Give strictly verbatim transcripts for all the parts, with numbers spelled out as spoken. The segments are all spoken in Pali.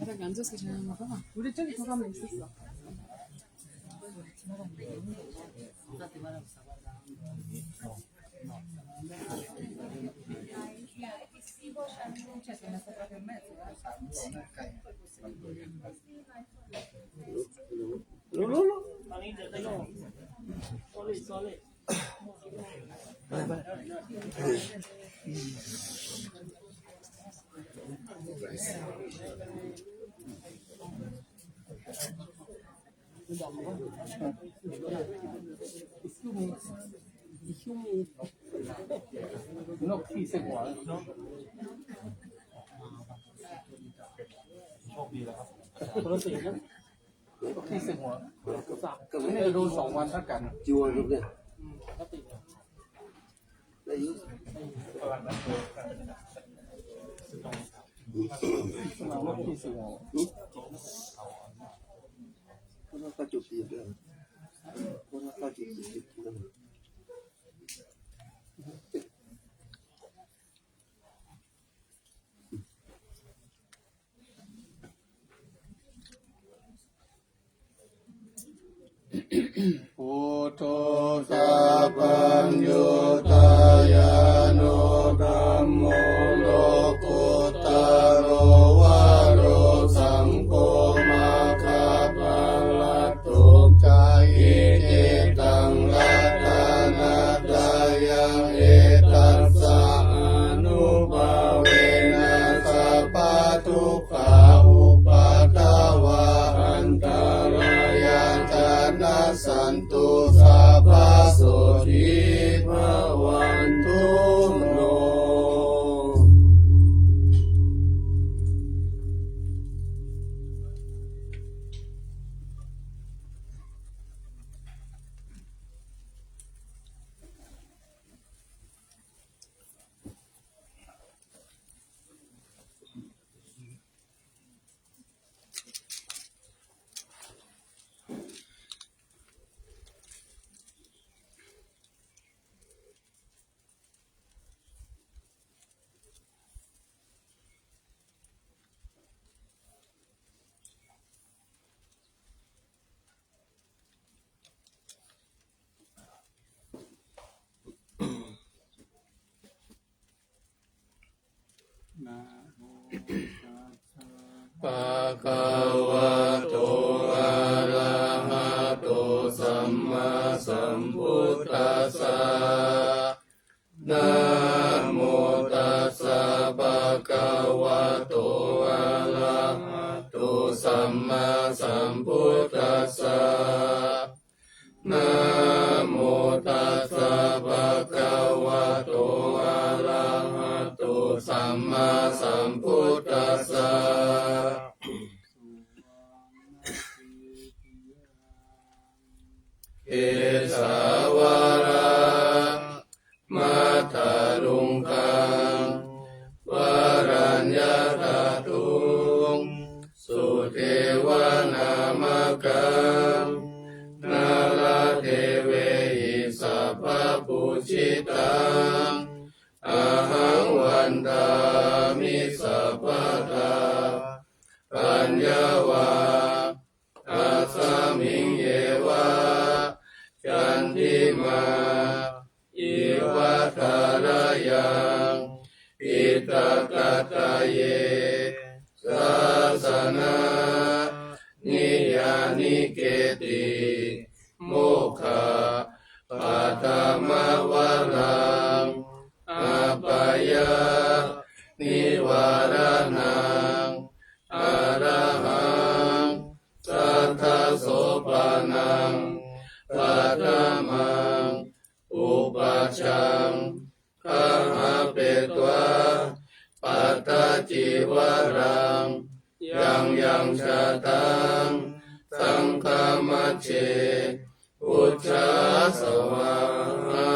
잠깐 앉아서 잘 한번 봐봐. 우리 저기 더 가면 있었어.ที่สิบหัว ที่สิบหัว นี่ดูสองวันเท่ากัน จวนลูกเนี่ย อืม ปกติ ได้อยู่ นกที่สิบหัว คนละเก้าจุดสี่เด้อ คนละเก้าจุดสี่เด้อ Buddho sabbaññutañāṇo dhammo lokuttaro varo saṅgho maggaphalaṭṭhokarattā. Iccettaṃ ratanattayaṃ etassa ānubhāvena sabbadukkhā upaddavā antarāyā ca nassantu sabbasotthī bhavantu no. Namo tassa bhagavato arahato sammāsambuddhassa. Namo tassa bhagavato arahato sammāsambuddhassa. Namo tassa bhagavato arahato sammāsambuddhassa. Kesāvalā mātā luṅgaṃ varaññatatuṃ sudevanāmakaṃ nāḷādevehi sabbapūjitaṃ ahaṃ vandāmi sabbadā. Paññāvā tasmiṃ yeva candimā iva tharayaṃ piṭakattaye sāsana niyyāniketti mokkhapathama varaṃ apāya nivāraṇaṃ arahaṃ satthasopaṇaṃ paṭhamaṃ upajjhaṃ gahapetvā pattacīvaraṃ yaṃ yaṃ jātaṃ saṅghamajjhe pūjā svāhā.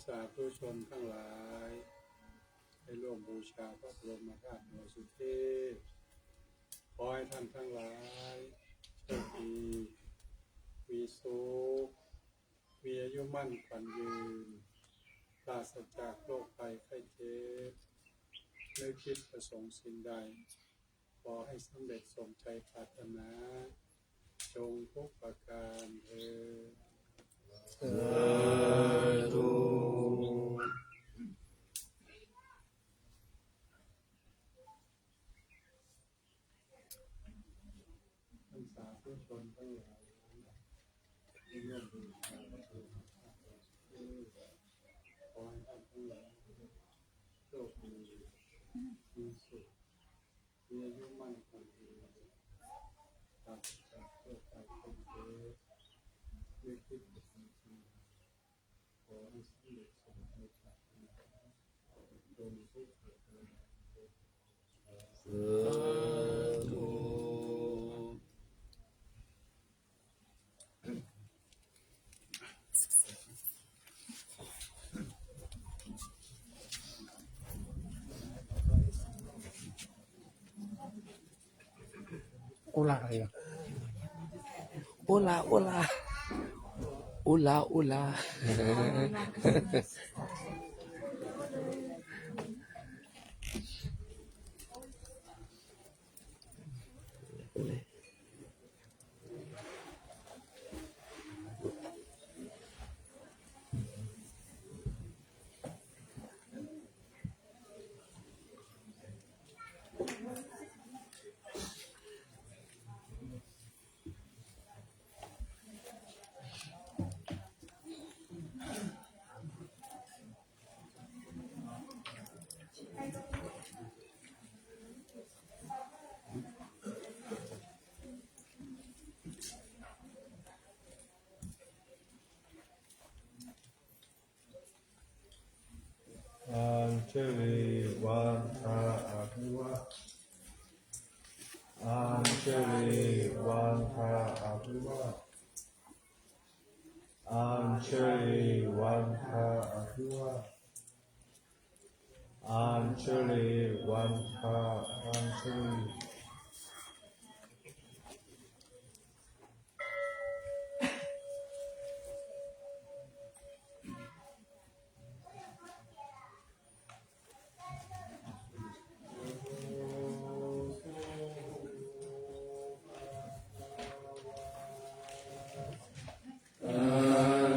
สาธุชนทั้งหลาย ได้ร่วมบูชาพระบรมธาตุบริสุทธิ์ ขอให้ท่านทั้งหลายโชคดี มีสุข มีอายุมั่นขวัญยืน ปราศจากโรคภัยไข้เจ็บ นึกคิดประสงค์สิ่งใด ขอให้สำเร็จสมใจปรารถนา จงทุกประการเทอญ สาธุ ท่านสาธุชนทั้งหลาย ที่ร่วมบูชาพระบรมธาตุ ขอให้ท่านทั้งหลายโชคดี มีสุข มีอายุมั่นขวัญยืน ปราศจากโรคภัยไข้เจ็บ นึกคิดประสงค์สิ่งใด ขอให้สำเร็จสมใจปรารถนา จงทุกข์ สาธุ Ula, ya. Ula, ula. Ula, ula. Añjali vādā abhivā. Añjali vādā abhivā. Añjali vādā abhivā. Añjali vādā, añjali.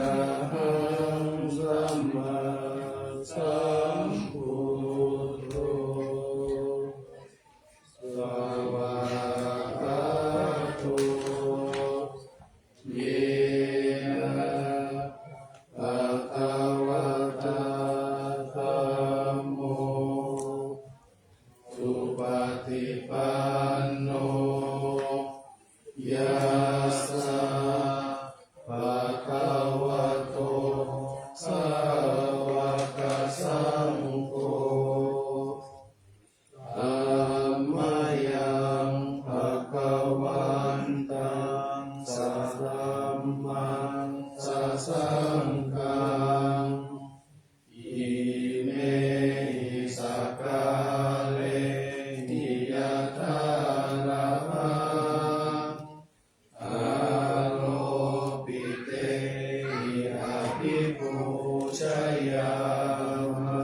Arahaṃ sammāsambuddho svākkhāto yena bhagavatā dhammo supaṭipanno yassa bhagavato sāvakasaṅgho, tammayaṃ bhagavantaṃ sadhammaṃ sasaṅghaṃ imehi sakkārehi yathārahaṃ āropitehi abhipūjayāma.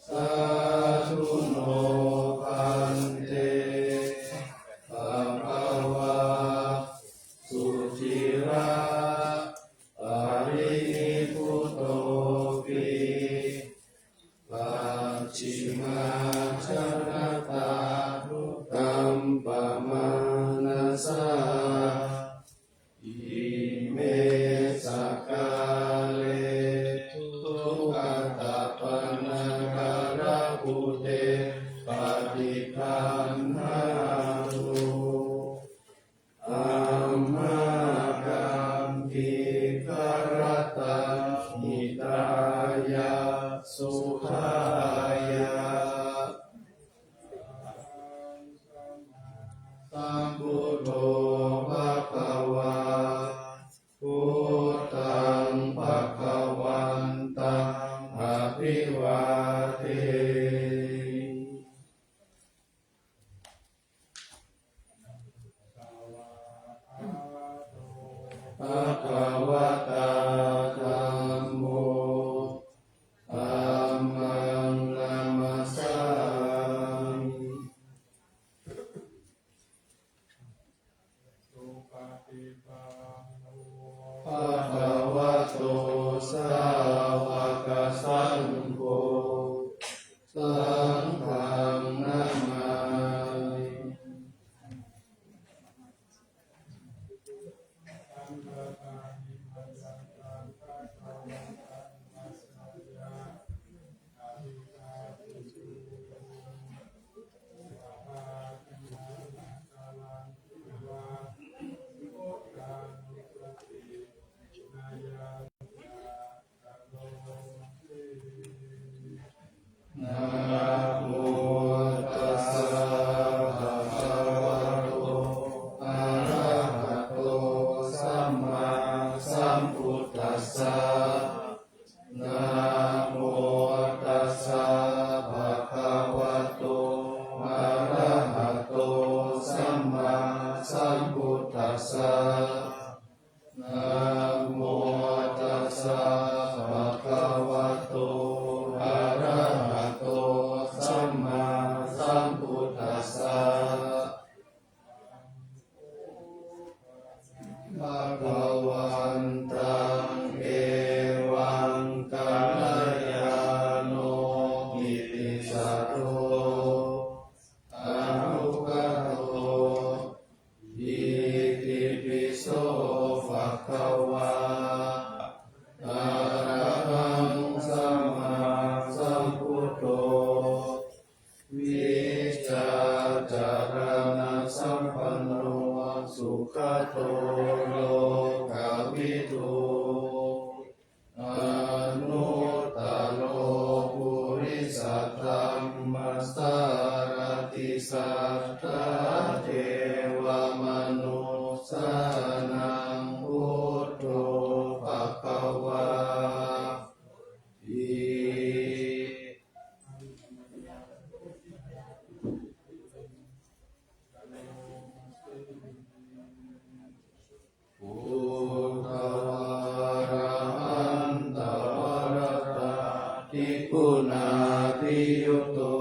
Sādhu no bhante bhagavā sucira parinibbuttopi pacchimājanatānukampamānasā ime sakkāre duggatapaṇṇākārabhūte paṭiggaṇhātu. Amhākaṃ dīgharattaṃ hitāya sukhāya. Sambuddho bhagavā, buddhaṃ bhagavan Bhagavato sāvakasaṅgho, saṅghaṃ namāmi. Namo tassa bhagavato arahato sammāsambuddhassa. Namo tassa bhagavato arahato sammāsambuddhassa. Namo tassa bhagavato arahato sammāsambuddhassa. Bhagavantaṃ evaṃ kalyāṇo kittisaddo anuggāto, itipi so bhagavā arahaṃ sammāsambuddho, vijjācaraṇasampanno sugato lokavidū, anuttaro purisadammasārathi satthā devamanussānaṃ buddho bhagavāti. Buddhavārahantavaratādiguṇābhiyutto,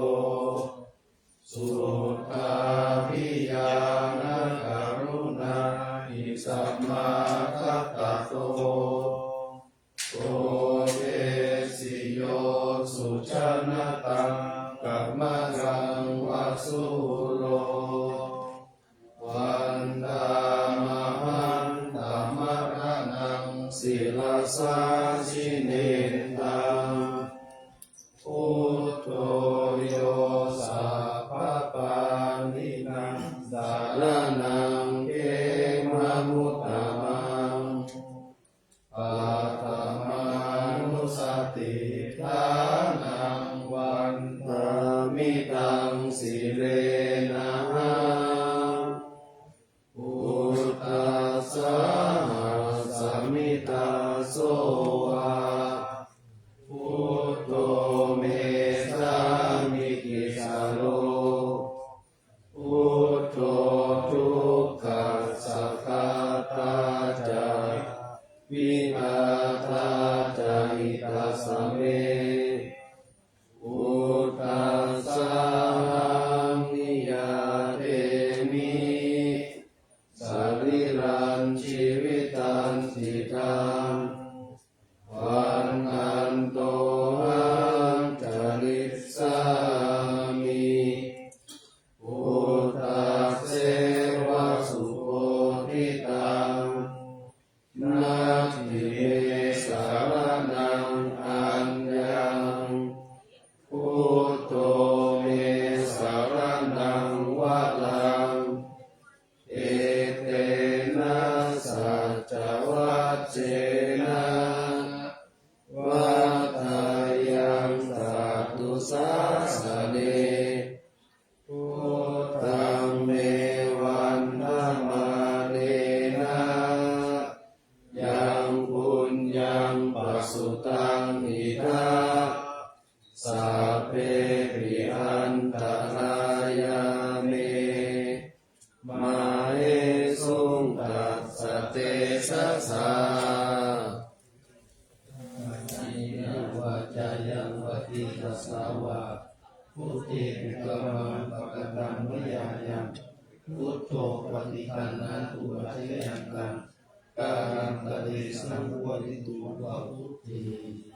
suddhābhiñāṇakarunāhi samāgatatto, bodhesi yo sujanataṃ kamakaṃva sūro, vandāmahaṃ tamaraṇaṃ sirasā jinendaṃ. Buddho yo sabbapāṇīnaṃ saraṇaṃ khemamuttamaṃ, paṭhamānussatiṭṭhānaṃ vandāmi taṃ sirenahaṃ. Buddhassāhasmi dāso va, buddho me sāmikissaro, buddho dukkhassa ghātā ca vidhātā ca hitassa me. Buddhassāhaṃ niyyādemi sarīrañjīvitañcidaṃ, vandantohaṃ carissāmi buddhasseva subodhitaṃ. Natthi me saraṇaṃ aññaṃ, buddho me saraṇaṃ varaṃ, etena saccavajjena vaḍḍheyyaṃ satthu sāsane. Buddhaṃ me vandamānena yaṃ puññaṃ pasutaṃ idha, sabbepi antarāyā me māhesuṃ tassa tejasā. Kāyena vācāya va cetasā vā, buddhe kukammaṃ pakataṃ mayā yaṃ, Buddho paṭiggaṇhatu accayantaṃ, kālantare saṃvarituṃ va buddhe.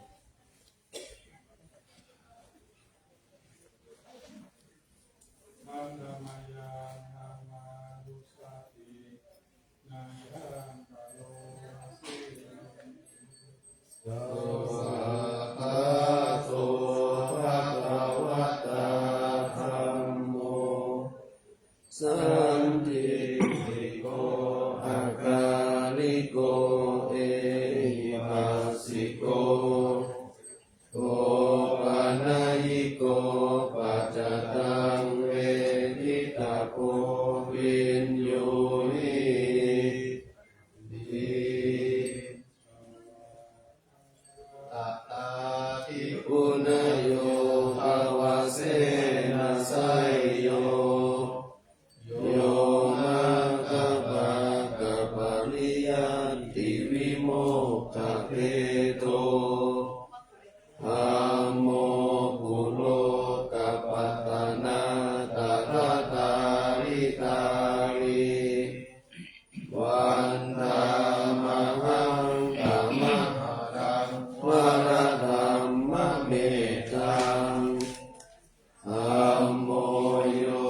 Handa mayaṃ dhammanussatinayaṃ karoma se. Svākkhāto bhagavatā dhammo, sandiṭṭhiko akāliko ehipassiko, opanayiko paccattaṃ veditabbo viññūhīti. Attākilesayo avasena seyyo, yo maggapākapariyattivimokkhabhedo, dhammo kulokapatanā tadadhāritāti. Vandāmahaṃ tamaharaṃ varadhammametaṃ. Dhammo yo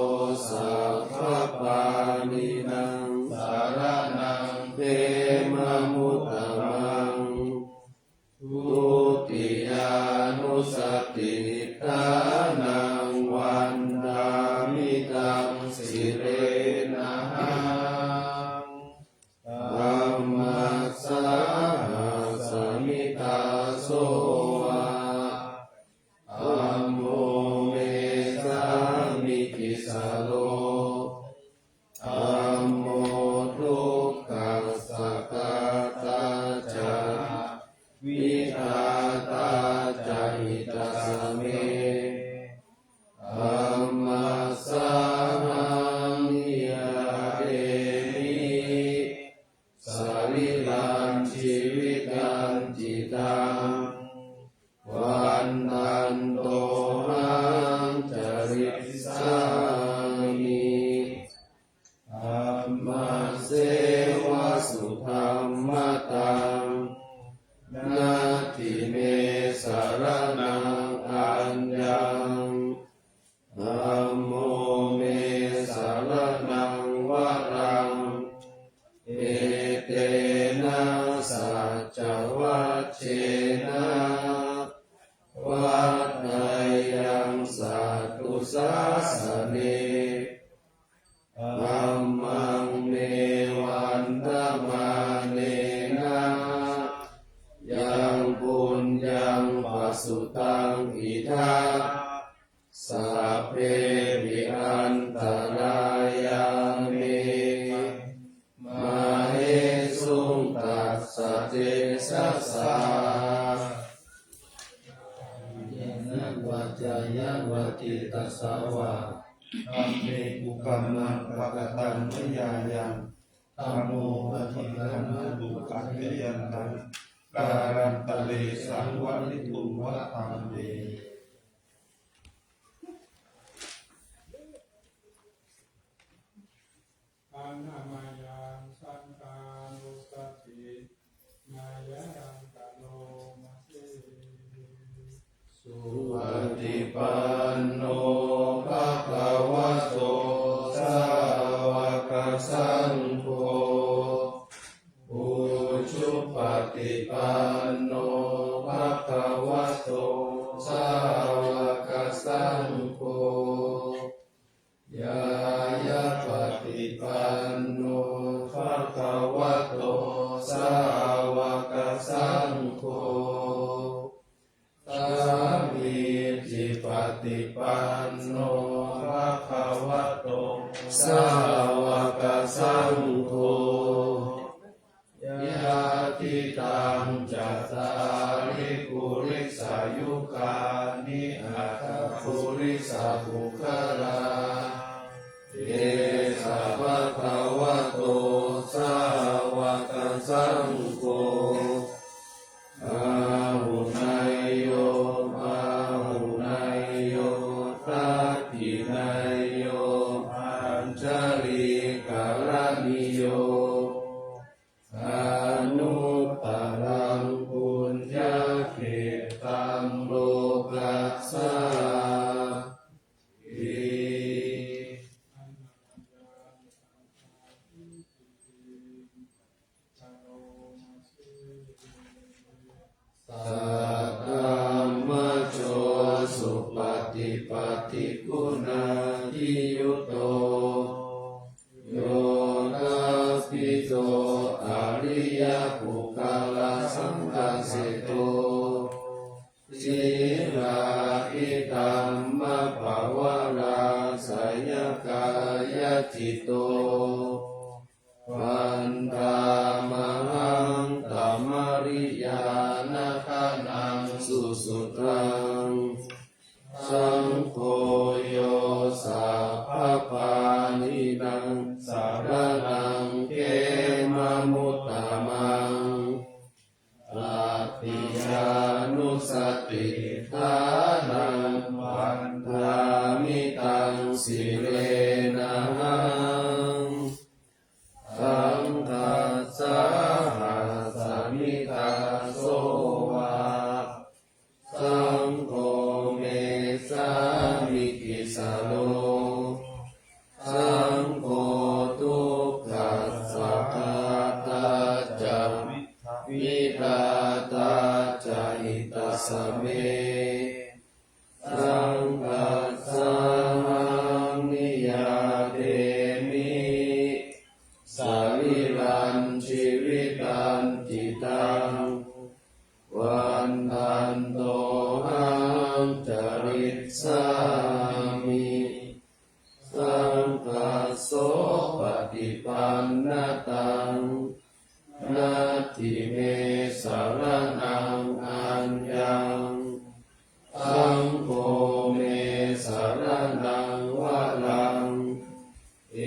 sabbapāṇīnaṃ saraṇaṃ khemamuttamaṃ. Dutiyānussatiṭṭhānaṃ vandāmi taṃ sirenahaṃ. Dhammassāhasmi dāso va, dhammo me sāmikissaro. Dhammo dukkhassa ghātā ca, vidhātā ca hitassa me. Dhammassāhaṃ niyādemi sarīrañjīvitañcidaṃ. Vandantohaṃ carissāmi dhammasseva sudhammataṃ. Natthi me saraṇaṃ aññaṃ, dhammo me saraṇaṃ varaṃ. Etena saccavajjena vaḍḍheyyaṃ satthu sāsane. Dhammaṃ me vandamānena yaṃ puññaṃ pasutaṃ idha, sabbepi antarāyā me māhesuṃ tassa tejasā. Kāyena vācāya va cetasā vā, dhamme kukammaṃ pakataṃ mayā yaṃ, dhammo paṭiggaṇhatu accayantaṃ, kālantare saṃvarituṃ va dhamme. Handa mayaṃ saṅghānussatinayaṃ karoma se. Supaṭipanno bhagavato sāvakasaṅgho, ujupaṭipanno bhagavato sāvakasaṅgho, ñāyapaṭipanno bhagavato sāvakasaṅgho, sāmīcipaṭipanno bhagavato sāvakasaṅgho, yadidaṃ cattāri purisayugāni aṭṭha purisapuggalā, esa bhagavato sāvakasaṅgho, āhuneyyo pāhuneyyo dakkhiṇeyyo añ Añjalikaraṇīyo anuttaraṃ puññakkhettaṃ lokassāti. Sadhammajo supaṭipattiguṇādiyutto yoṭṭhabbidho ariyapuggalasaṅghaseṭṭho sīlādidhammapavarāsayakāyacitto vandāmahaṃ tamariyāna gaṇaṃ susuddhaṃ. Saṅgho yo sabbapāṇīnaṃ saraṇaṃ khemamuttamaṃ. Tatiyānussatiṭṭhānaṃ vandāmi taṃ sirenahaṃ. Saṅghassāhasmi dāso va, saṅgho me sāmikissaro. Saṅgho dukkhassa ghātā ca vidhātā ca hitassa me. Saṅghassāhaṃ niyyādemi sarīrañjīvitañcidaṃ. Vandantohaṃ carissāmi saṅghassopaṭipannataṃ. Natthi me saraṇaṃ aññaṃ, saṅgho me saraṇaṃ varaṃ.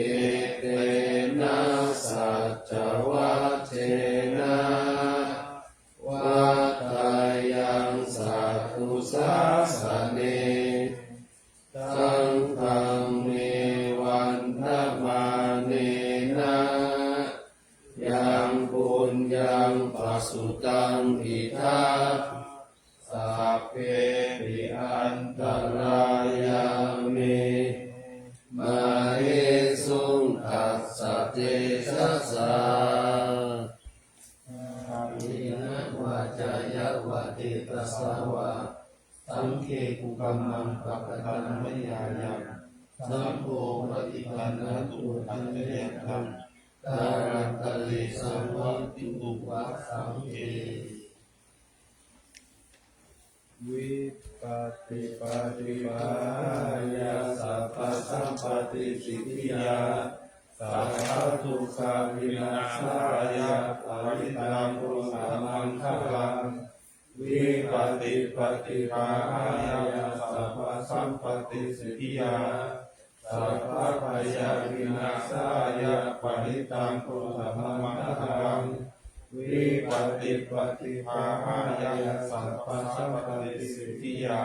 Etena saccavajjena vaḍḍheyyaṃ satthu sāsane. Saṅghaṃ me vandamānena yaṃ puññaṃ pasutaṃ idha, sabbepi antarāyā me māhesuṃ tassa tejasā. Kāyena vācāya va cetasā vā, saṅghe kukammaṃ pakataṃ mayā yaṃ, saṅgho paṭiggaṇhatu accayantaṃ, kālantare saṃvarituṃ va saṅghe. Vipattipaṭibāhāya sabbasampattisiddhiyā, sabbadukkhavināsāya parittaṃ brūtha maṅgalaṃ. Vipattipaṭibāhāya sabbasampattisiddhiyā, sabbabhayavināsāya parittaṃ brūtha maṅgalaṃ. Vipattipaṭibāhāya sabbasampattisiddhiyā,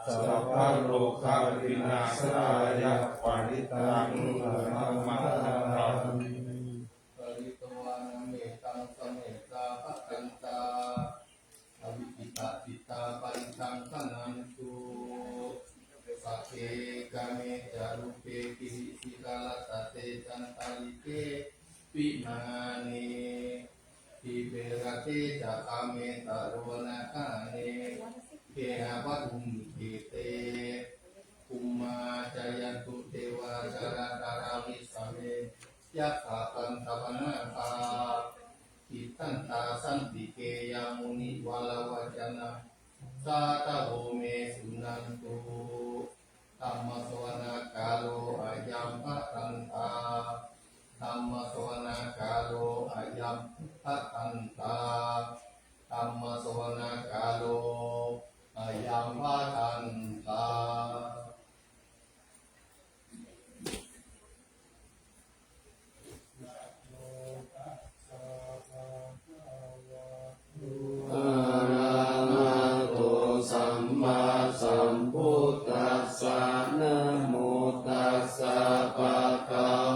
sabbarogavināsāya parittaṃ brūtha maṅgalaṃ. Pharitvāna mettaṃ samettā bhadantā avikkhittacittā parittaṃ bhaṇantu. Sagge kāme ca rūpe girisikharataṭe cantalikkhe vimāne, dīpe raṭṭhe ca gāme taruvanagahane gehavatthumhi khette, bhummā cāyantu devā jalathalavisame yakkhagandhabbanāgā, tiṭṭhantā santike yaṃ munivaravacanaṃ sādhavo me suṇantu. Dhammassavanakālo ayam bhadantā. Dhammassavanakālo ayam bhadantā. Dhammassavanakālo ayam bhadantā. Arahato sammāsambuddhassa. Namo tassa bhagavato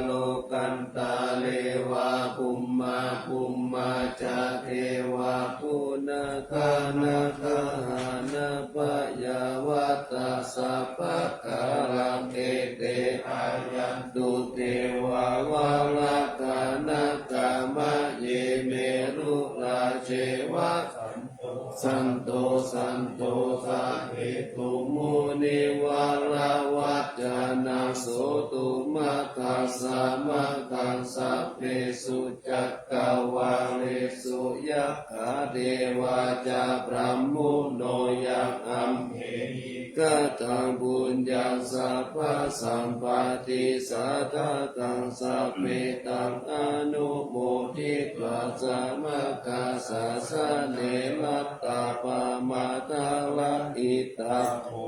lokantare va bhummā bhummā ca devā bhunnakā nāgahānapayyāvatā sabbakālaṃ ete āyantu devā varakkhanakā mahe merurājeva santo santo santo sabbetho munivaravacanaṃ sottumakkhaṃ samakkhaṃ sabbesu cakkavāḷesu yakkhā devā ca brahmuno yaṃ amhehi kataṃ puññaṃ sabbasampatti sādhakaṃ sabbetaṃ anumoditvā samaggāsāsane laddhā pamādarahitakho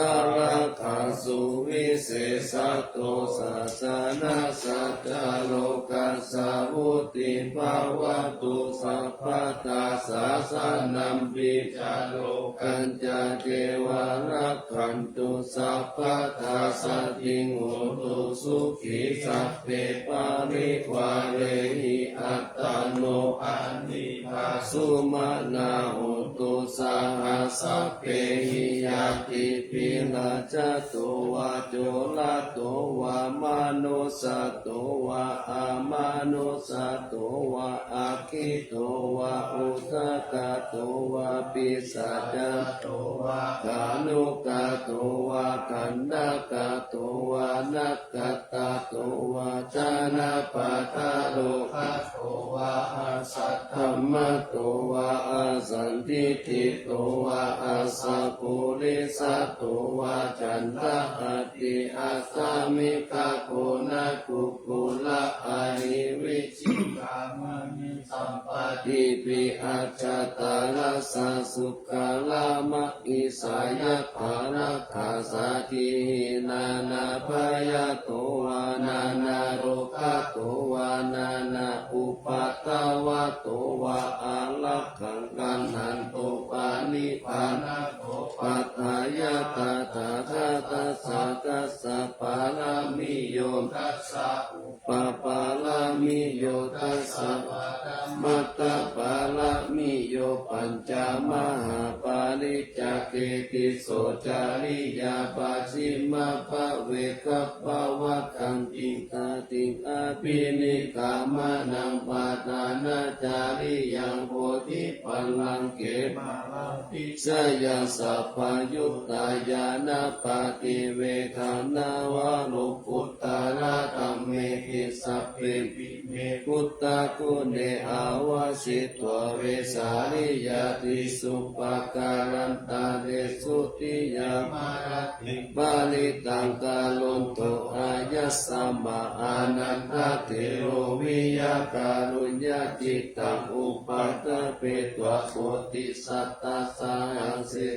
ārakkha suvisesato sāsanassa ca lokassa vuḍḍhī bhavatu sabbadā sāsanampi ca lokañca devā rakkhantu sabbadā saddhiṃ hotu sukhī sabbe parivārehi attano anīghā sumanā hontu saha sabbehi ñātibhi rājato vā corato vā manussato vā amanussato vā aggito vā udakato vā pisācato vā khāṇukato vā kaṇṭakato vā nakkhattato vā janapadarogato vā asaddhammato vā asandiṭṭhito vā asappurisato vā caṇḍahatthi-assamigagoṇakukkura-ahi-vicchikamaṇi sampādipī ajjhattaracchasūkaramahiṃsā yakkhārakkhasadīhi nānābhayato vā nānārogato vā nānāupaddavato vā ārakkhaṃ gaṇhantu paripaṇṇato paṭṭhāya tathāgatassa dasa pāramiyo dasa upapāramiyo dasa paramatthapāramiyo pañca mahāpariccāge tisso cariyā pacchimabbhave gabbhāvakkantiṃ ṭhātiṃ abhinikkhamanaṃ paṭhānacariyaṃ bodhipallaṅke māra vijayaṃ sabbaññutañāṇappaṭivedhaṃ nava lokuttaradhammeti sabbepime buddhaguṇe āvajjitvā vesāliyā tīsu pākārantaresu tiyāmarattiṃ parittaṃ karonto āyasmā ānandatthero viya kāruññacittaṃ upaṭṭhapetvā bodhisattāssāhase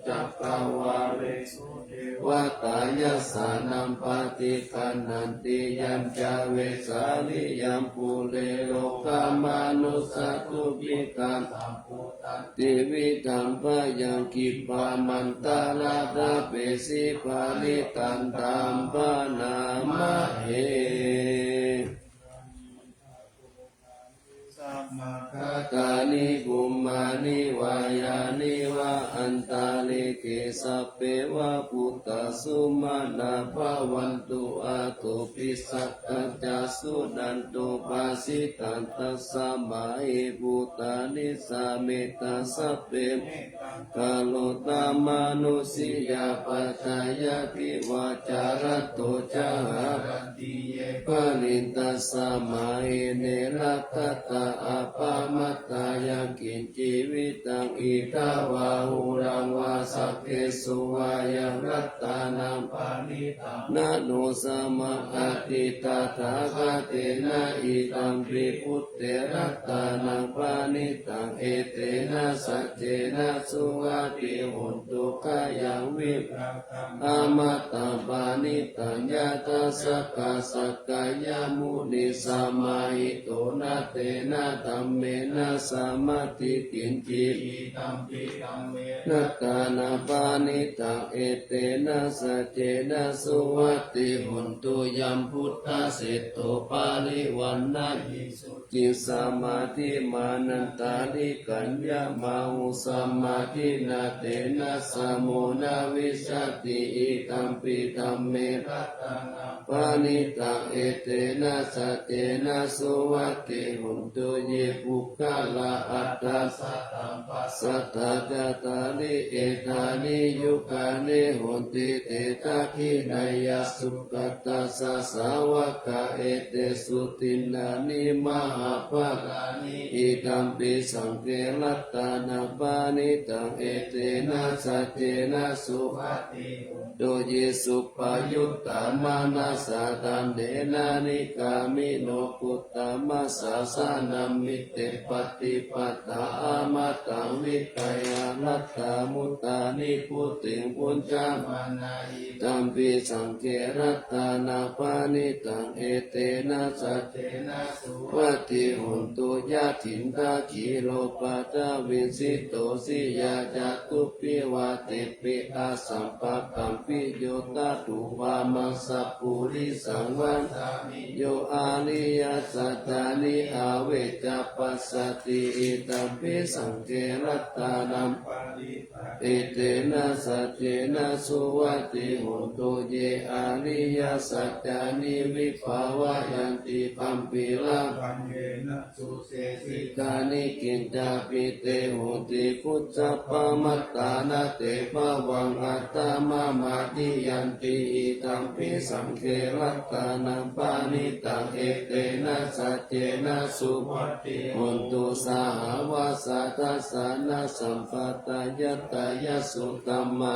cakkavāḷesu devatā yassāṇaṃ paṭiggaṇhanti yañca vesāliyaṃ pure rogāmanussadubbhikkhasambhūtaṃ tividhaṃ bhayaṃ khippamantaraṃ ṭhāpesi parittaṃ taṃ bhaṇāma he. Samāgatāni bhummāni vā yāni va antalikkhe sabbe va bhūtā sumanā bhavantu, athopi sakkacca suṇantu bhāsitaṃ. Tasmā hi bhūtā nisāmetha sabbe, mettaṃ karotha mānusiyā pajāya, divā ca ratto ca haranti ye baliṃ, tasmā hi ne rakkhatha appamattā. Yaṃ kiñci vittaṃ idha vā huraṃ vā saggesu vā yaṃ ratanaṃ paṇītaṃ, na no samaṃ atthi tathāgatena, idampi buddhe ratanaṃ paṇītaṃ, etena saccena suvatthi hotu. Khayaṃ virattaṃ amataṃ paṇītaṃ, yadajjhagā sakyamunī samāhito, na tena dhammena samatthi kiñci, idampi dhamme ratanaṃ paṇītaṃ, etena saccena suvatthi hotu. Yambuddhaseṭṭho parivaṇṇayī suciṃ, samādhimānantarikaññamāhu, samādhinā tena samo na vijjati, idampi dhamme ratanaṃ paṇītaṃ, etena saccena suvatthi hotu. Ye puggalā aṭṭha sataṃ pasatthā, cattāri etāni yugāni honti, te dakkhiṇeyyā sugatassa sāvakā, etesu dinnāni mahapphalāni, idampi saṅghe ratanaṃ paṇītaṃ, etena saccena suvatthi hotu. Ye suppayuttā manasā daḷhena, nikkāmino gotamasāsanamhi, te pattipattā amataṃ vigayha, laddhā mudhā nibbutiṃ bhuñjamānā, idampi saṅghe ratanaṃ paṇītaṃ, etena saccena suvatthi hotu. Yathindakhīlo paṭhaviṃ sito siyā, catubbhi vātebhi asampakampiyo, tathūpamaṃ sappurisaṃ vadāmi, yo ariyasaccāni avecca passati, idampi saṅghe ratanaṃ paṇītaṃ, etena saccena suvatthi hotu. Ye ariyasaccāni vibhāvayanti, gambhīrapaññena sudesitāni, kiñcāpi te honti bhusappamattā, na te bhavaṃ aṭṭhamamādiyanti, idampi saṅghe ratanaṃ paṇītaṃ, etena saccena suvatthi hotu. Sahāvassa dassanasampadāya, tayassu dhammā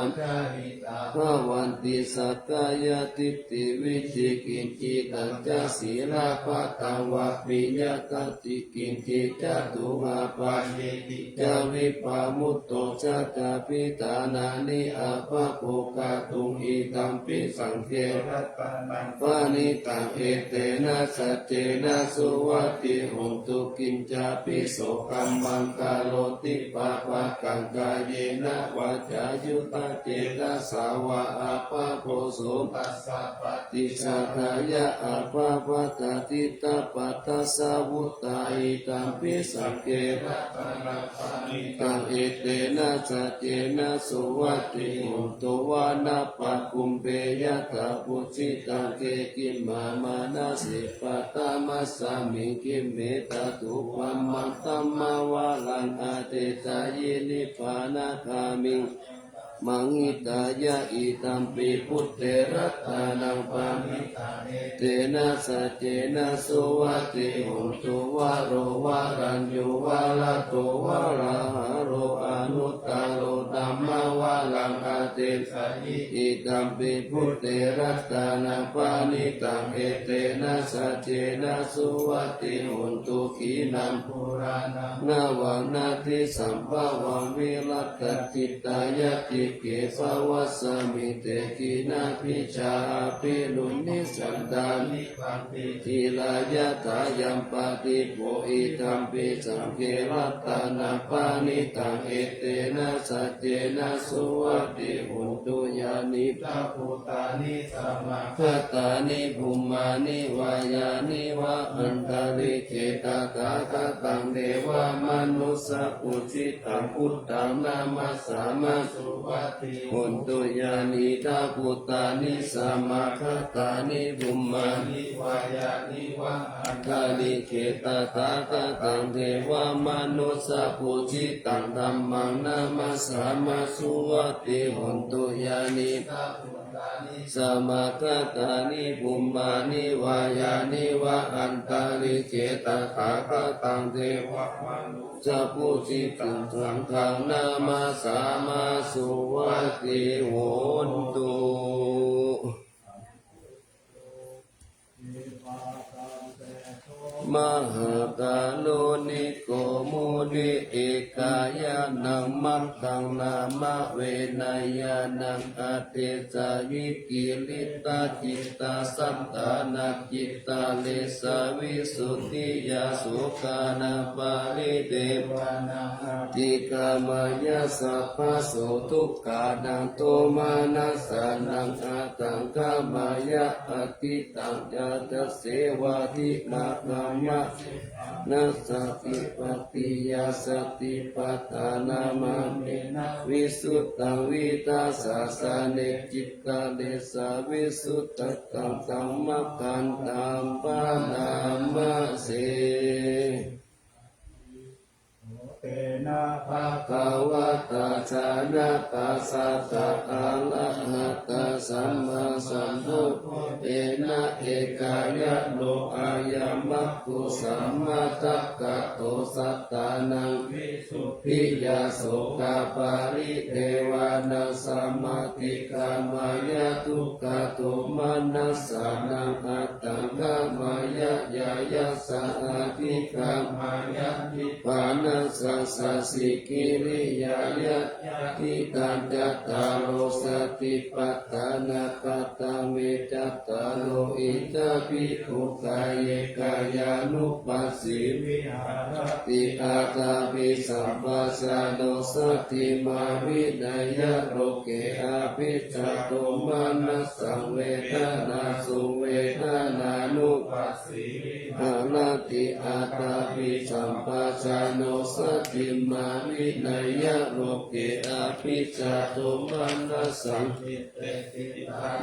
bhavanti, sakkāyadiṭṭhi vicikicchitañca, sīlabbataṃ vāpi yadatthi kiñci, catūhapāyehi ca vippamutto, chaṭṭhābhiṭhānāni abhabbo kātuṃ, idampi saṅghe ratanaṃ paṇītaṃ, etena saccena suvatthi hotu. Kiñcāpi so kammaṃ karoti pāpakaṃ, kāyena vācāyuda cetasā vā, abhabbo so tassa paṭicchādāya, abhabbatā diṭṭhapadassa vuttā, idampi saṅghe ratanaṃ paṇītaṃ, etena saccena suvatthi hotu. Vanappagumbe yathā phussitaṃ, khemā manasiṃ paṭhamasmiṃ khemme, tathūpamaṃ dhammavaraṃ adesayi, nibbānagāmiṃ maṃ hitāya, idampi buddhe ratanaṃ paṇītaṃ, etena saccena suvatthi hotu. Varo varaññū varado varāharo, anuttaro dhammavaraṃ adesayi, idampi buddhe ratanaṃ paṇītaṃ, etena saccena suvatthi hotu. Khīṇaṃ purāṇaṃ navaṃ natthi sambhavaṃ, virattacittāyatike bhavasmiṃ, te khīṇabījā abhiṇuddissantā, nibbanti dhīrā yathāyampadīpo, idampi saṅghe ratanaṃ paṇītaṃ, etena saccena suvatthi hotu. Yānīdha bhūtāni samāgatāni, bhummāni vā yāni va antalikkhe, tathāgataṃ devamanussapūjitaṃ, buddhaṃ namassāma, suva hontu. Yānīdha bhūtāni samāgatāni bhummāni vā yāni va antalikkhe tathāgataṃ devamanussapūjitaṃ dhammaṃ namassāma suvatthi hontu. Yānīdha bhūtāni samāgatāni bhummāni vā yāni va antalikkhe tathāgataṃ devamanussapūjitaṃ saṅghaṃ namassāma suvatthi hontu. Mahākāruṇiko muni ekāyānaṃ maggaṃ nāma venayyānaṃ adesayī. Kiliṭṭhacittasatthānaṃ cittavīsaṃvisuddhiyā sokānaṃ paridevanaṃ atikkāmeyya sabbaso dukkhānaṃ domanassānaṃ attaṅkameyya. Atittaṃ ca dasetvā dhīrā dhamme nassa vippattiyā satīpattānabhāvena visuddhaṃ vītasāsane cittavīsaṃvisuddhataṃ dhammakkhandhaṃ bhaṇāma se. Tena bhagavatā janapadassānā arahatā sammāsambuddho tena ekāyano ayamaggo sammādakkhato sattānaṃ visuddhiyā sokaparidevanasamatikkameyya dukkhadomanassānaṃ attaṅkameyya. Yāyassa adhigameyya nibbānassa sacchikiriyāya yadidaṃ cattāro satipattānā katame cattāro. Idha bhikkhu kāye kāyānupassī viharati athāpi sampajāno satiṃ bhāveyya loke abhijjhadomanasaṃ vedanāsuvedanānupassī viharati athāpi sampajāno satiṃ bhāveyya loke abhijjhadomanasaṃ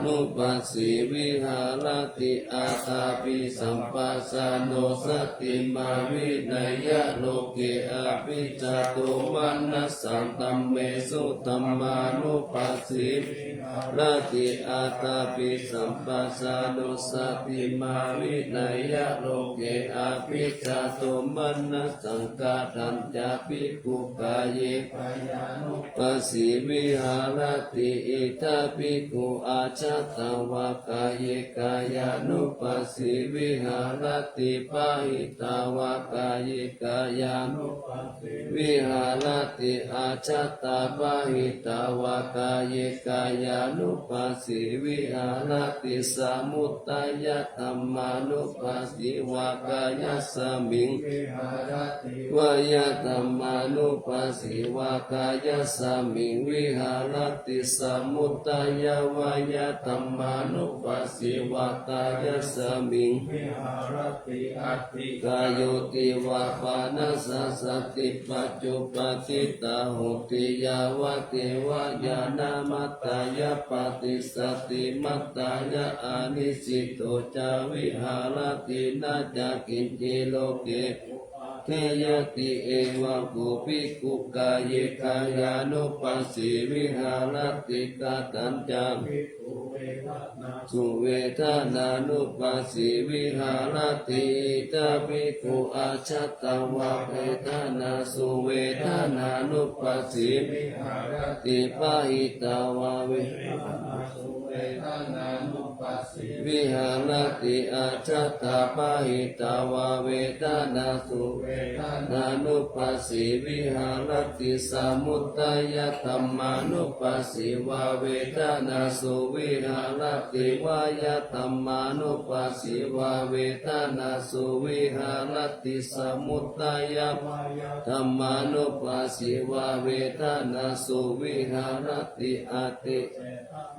nupassī viharati athāpi sampajāno satiṃ bhāveyya loke abhijjhadomanasaṃ dhammesu dhammānupassī viharati athāpi sampajāno satiṃ bhāveyya loke abhijjhadomanasaṃ. Katañca bhikkhu kāye kāyānupassī viharati. Idha bhikkhu ajjhattā vā kāye kāyānupassī viharati bahiddhā vā kāye kāyānupassī viharati ajjhattā bahiddhā vā kāye kāyānupassī viharati samudayadhammānupassī vā kāyasmiṃ viharati vayadhammānupassī vā kāyasmiṃ viharati samudayavayadhammānupassī vā kāyasmiṃ viharati atthi kāyoti vā pāṇassa satipaññuppāditā hoti yāvadeva ñāṇamattā ya paṭissati matthāya aniccito ca viharati na ca kiñci loke uppādayati. Evaṃ kho bhikkhu kāye kāyānupassī viharati. Katañca suvedanānupassī viharati. Idha bhikkhu ajjhattā vā vedanāsuvedanānupassī viharati bahiddhā vā vedanāsuvedanānupassī viharati ajjhattā bahiddhā vā vedanāsuvedanānupassī viharati samudayadhammānupassī vā vedanāsuvedanā viharati, vāyadhammānupassī vā vedanāsu viharati, samudayavāyadhammānupassī vā vedanāsu viharati, ati-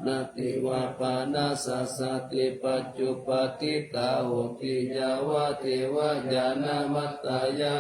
-nāti vā pāṇasasati pañcuppadītā hoti, yāvadeva ñāṇamattayā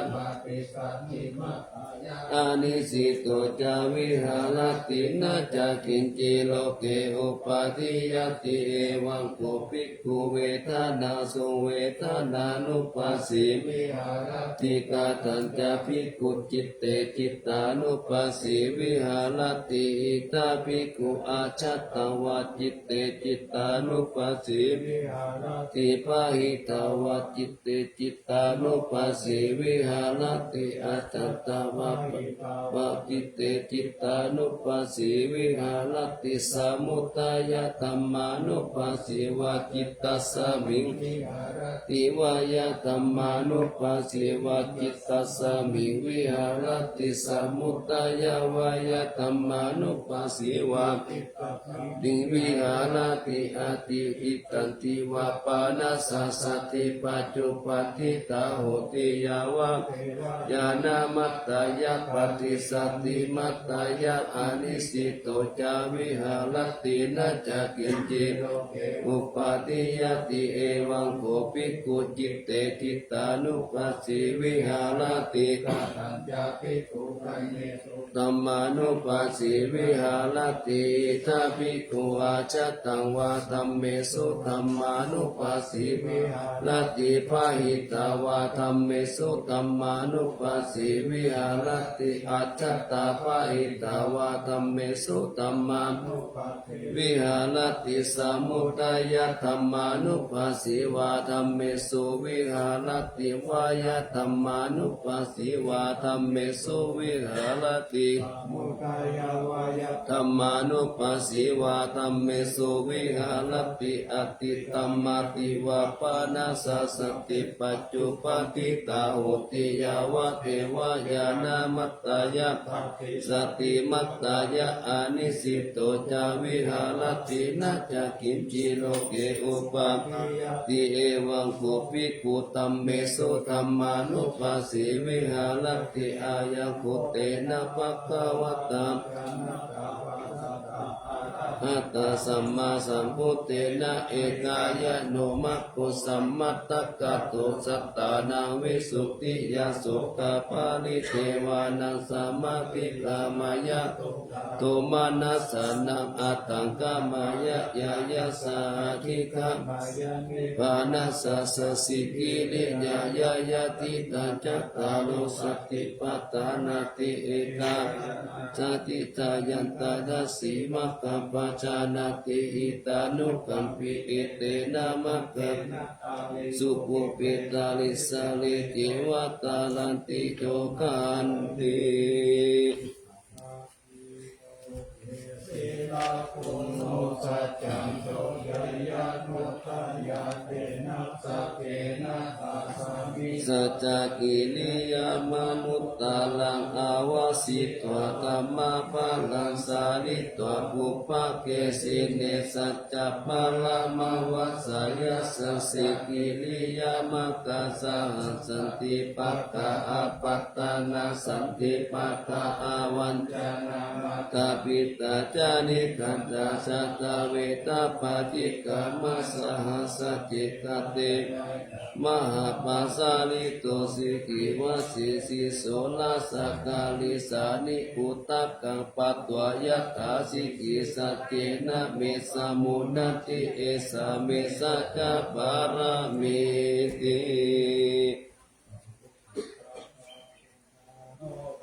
anisito ca viharati, na ca kiñci loke upādiyati. Evaṃ kho bhikkhu vedanāsu vedanānupassī viharati, katañca bhikkhu citte cittānupassī viharati, idha bhikkhu ajjhattaṃ vā citte cittānupassī viharati, bahiddhā vā citte cittānupassī viharati, ajjhattā vā bahiddhā vā citte cittānupassī viharati, samudayadhammānupassī vā cittasmiṃ viharati, vāyadhammānupassī vā cittasmiṃ viharati, samudayavāyadhammānupassī vā cittasmiṃ viharati, ati- -tanti vā pāṇasasati pañcuppadītā hoti, yāvadeva ñāṇamattayā paṭisattimattayā anisito ca viharati, na ca kiñci loke upādiyati. Evaṃ kho bhikkhu citte cittānupassī viharati, katañca bhikkhu dhammesu dhammānupassī viharati, idha bhikkhu ajjhattaṃ vā dhammesu dhammānupassī viharati, bahiddhā vā dhammesu dhammānupassī viharati, ajjhattā bahiddhā vā dhammesu dhammānupassī viharati, samudayadhammānupassī vā dhammesu viharati, vāyadhammānupassī vā dhammesu viharati, dhammānupassī vā dhammesu viharati, ati- -tanti vā pāṇasasati pañcuppadītā hoti, yāvadeva ñāṇamattayā paṭisattimattayā anisito ca viharati, na ca kiñci loke upādiyati. Evaṃ kho bhikkhu dhammesu dhammānupassī viharati, ayaṃ kho tena bhagavatā arahattā sammāsambuddhena ekaññāṇaṃ maggo sammadakkhāto sattānaṃ visuddhiyā sokaparidevanānaṃ samadhikkhamāya dukkhadomanassānaṃ aṭṭhaṅgamāya ñāyasā adhigameyya nibbānasāsantikiriyāya. Yadidaṃ cattāro satipatthānāti, eka jāti jāyantaṃ dassi maggam pajānāti hitānukampī, etena maggena phuṭṭhapuggalā sīse taranti yoganti. Saccakiriyamanuttaraṃ āvajjitvā dhammabalaṃ sārītvā pubbake jine saccabalamavassāya saccakiriyamakkhasahassati pakkhā apattanā santi pakkhā avañcanā mātā pitā ca nikkhantā jātā veda paṭikkama saha sacce kate mahāpajjalito sikhī vajjī sīso rasakālīsāni udakaṃ patvā yathā sikhī saccena me samunati esā me saccabalamīti.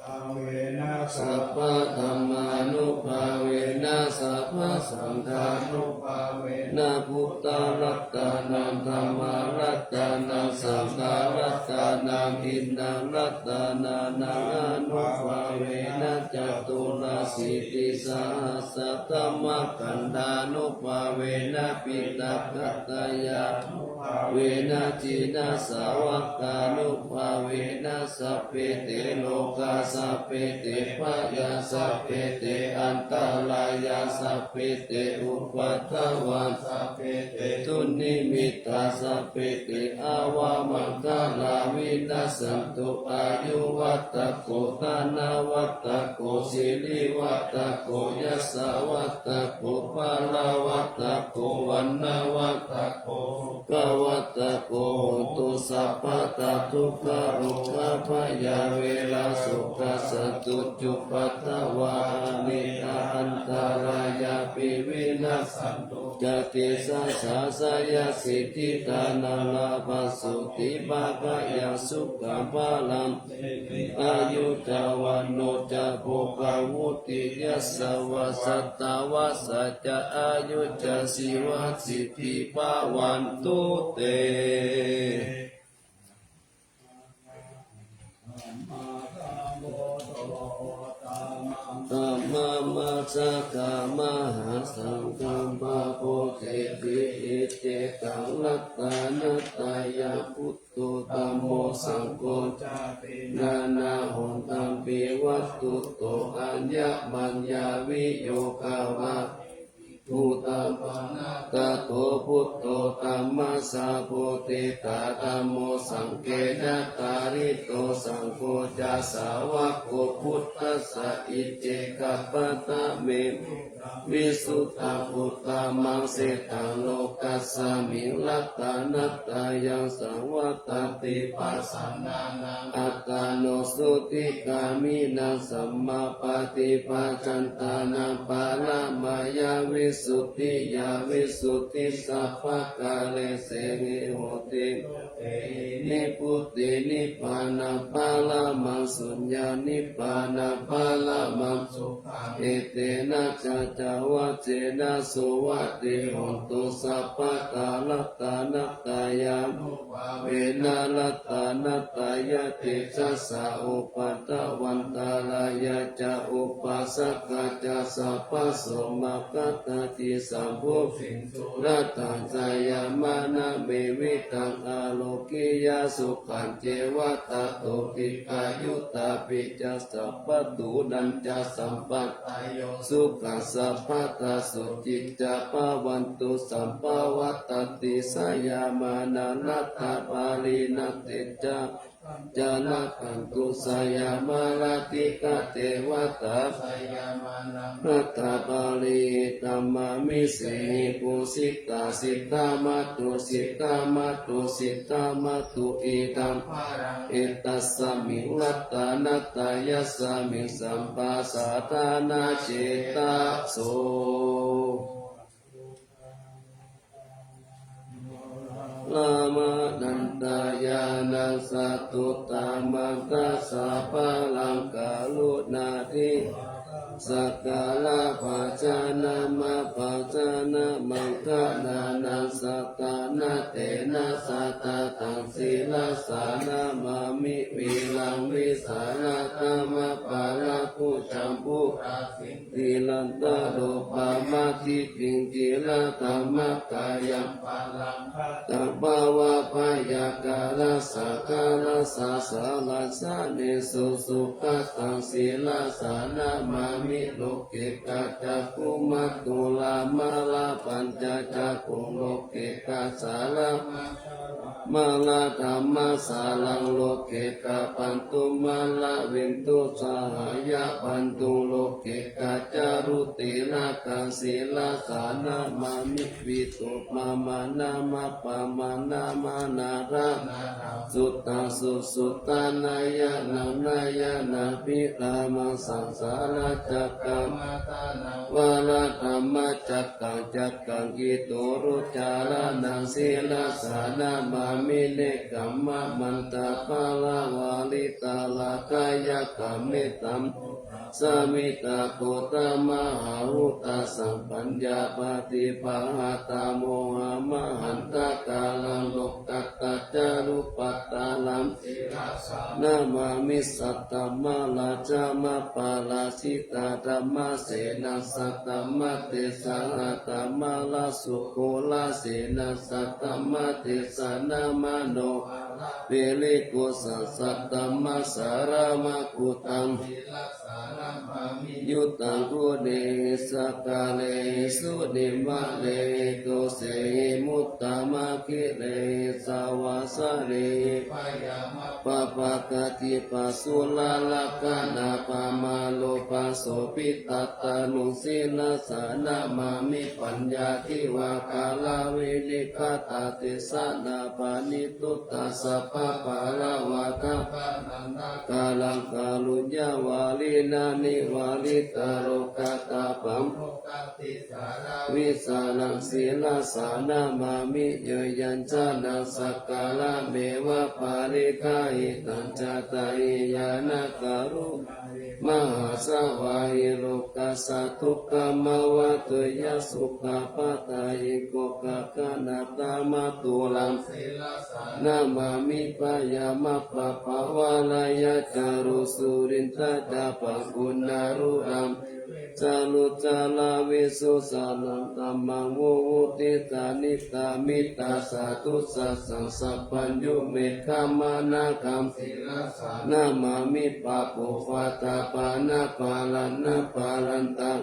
Bhāvena sabbadhammānubhāvena sabbasaṅghānubhāvena buddharatanaṃ dhammaratanaṃ saṅgharatanaṃ hīnaṃ ratanānaṃ ānubhāvena caturāsītisahassadhammakkhandhānubhāvena piṭakattayānubhāvena jinasāvakānubhāvena sabbe te rogā sabbe te bhayā sabbe te antarāyā sabbe te upaddavā sabbe te dunnimittā sabbe te avamaṅgalā vinassantu. Āyuvaḍḍhako dhanavaḍḍhako sirivaḍḍhako yasavaḍḍhako balavaḍḍhako vaṇṇavaḍḍhako sukhavaḍḍhako hotu sabbadā. Dukkharogabhayā verā sokā sattu cupaddavā anekā antarāyāpi vinassantu ca tejasā. Jayasiddhi dhanaṃ lābhaṃ sotthi bhāgyaṃ sukhaṃ balaṃ āyu ca vaṇṇo ca bhogaṃ vuḍḍhī ca yasavā satavassā ca āyū ca jīvasiddhī bhavantu te. Tamamajjhakamahāsaṅghaṃ pāpū te ti icchikaṃ ratanattayā buddho dhammo saṅgho ca tiṇṇannahontampi vatthuto aññamaññaviyogavā bhūtaṃ panāgato buddho dhammasāvoti tā dhammo saṅghena tārito saṅgho ca sāvako buddhassa iccikapattame visuddhaṃ uttamaṃ setaṃ lokasmiṃ ratanattayaṃ saṃvattati pasannānaṃ attano sotthi gāmīnaṃ sammāpaṭiphajantānaṃ paramāya visuddhiyā visuddhisabbakāresehi hoti nibbutiṃ nibbānaṃ paramaṃ suññaṃ nibbānaṃ paramaṃ sukhaṃ etena saccavajjena suvatthi hontu sabbadā ratanattayānubhāvena ratanattayatejasā upaddavaṃ antarāyā ca upaddavā ca sabbaso maṅgalatthaṃ sabbo ratanattayamanaṃ me vidaṃ ārogyasukhañceva tato dīghayutā pi ca sabbadukkhañca sampadayo sukhaṃ sabbadā sotthī ca bhavantu sabbadā. Vattati jayamānā rattabālī natthi ca ca rakkhantu jayamānā dīghā devatā rattabālī tamāmi sehi pūjitā siddhamātu siddhamātu siddhamātu idaṃ etasmiṃ ratanattayasmiṃ sampajānā cetaso Ramanantayānaṃ satuttamaṃ dasabalaṃ karuṇāti sakkarabhajanamabbajanaṃ maṅgalānaṃ sattanatena sattataṃ sirasā namāmi viraṃ vītaraṃ paramābhujambu rakkhiṃ tirattarūpamādibhiṃ tirattamākāyaṃ paṭhagbhāvabhayakarasakārasasalasānisu sugataṃ sirasā namāmi. Loke kācakkhumātulamālā pañcacakkhuṃ loke kācāla mālā dhammasāraṃ loke kāpantu māravindu sahāyapantu loke kācāruciraka sirasā namāmi. Visuddhimānamappamāṇamanārā suddhaṃ susuddhānayanānayanābhirāmaṃ saṃsāracakkaṃ vāradhammacakkaṃ cakkaṃ kitu rucāraṇaṃ sirasā namāmi. Nekkhammamantaparamāritarakkhayakkham mettambhu Samita Gotama ahu tassaṃ paññāpadīpahatthaṃ mohamahantakāraṃ lokattacārubhaddānaṃ namāmi saddhammarājamapārājitadhammasenam saddhammatthisaṅghaddhammarājasūkarasena saddhammatthisaṇamano Pirikusa saddhammasāraṃ maggutaṃ sirasanamāmi yuttanguṇehi sakkārehi sunimmānehi dosehi muttamakkhilehi savāsanehi byāma pāpagatipasurārakkhaṇapāmaropasobhitattanuṃ sirasanamāmi paññādhivākāravinikkhātadesanāpaṇīto tassapāpālavādapaṇānākāraṃ kāruññavārinā nivāritarogāthāpaṃ vīsālaṃ sirasanamāmi yo yañjanaṃ sakkārameva pariggāhi tañca tahiyaṃ nakāru mahāsavāhi lokassa dukkhamāvatuyya sukhapadayigo gaganatha mātulaṃ sirasanamāmi byāma pāpāvalāya ca rū surindhā ca pāguṇarū ca rū carā visusalā dhammaṃ muhutijānitā mittā sadū sassaṃ sabbaññu meghamaṇakaṃ sirasanamāmi pāpūpatāpāṇapālanāpālantaṃ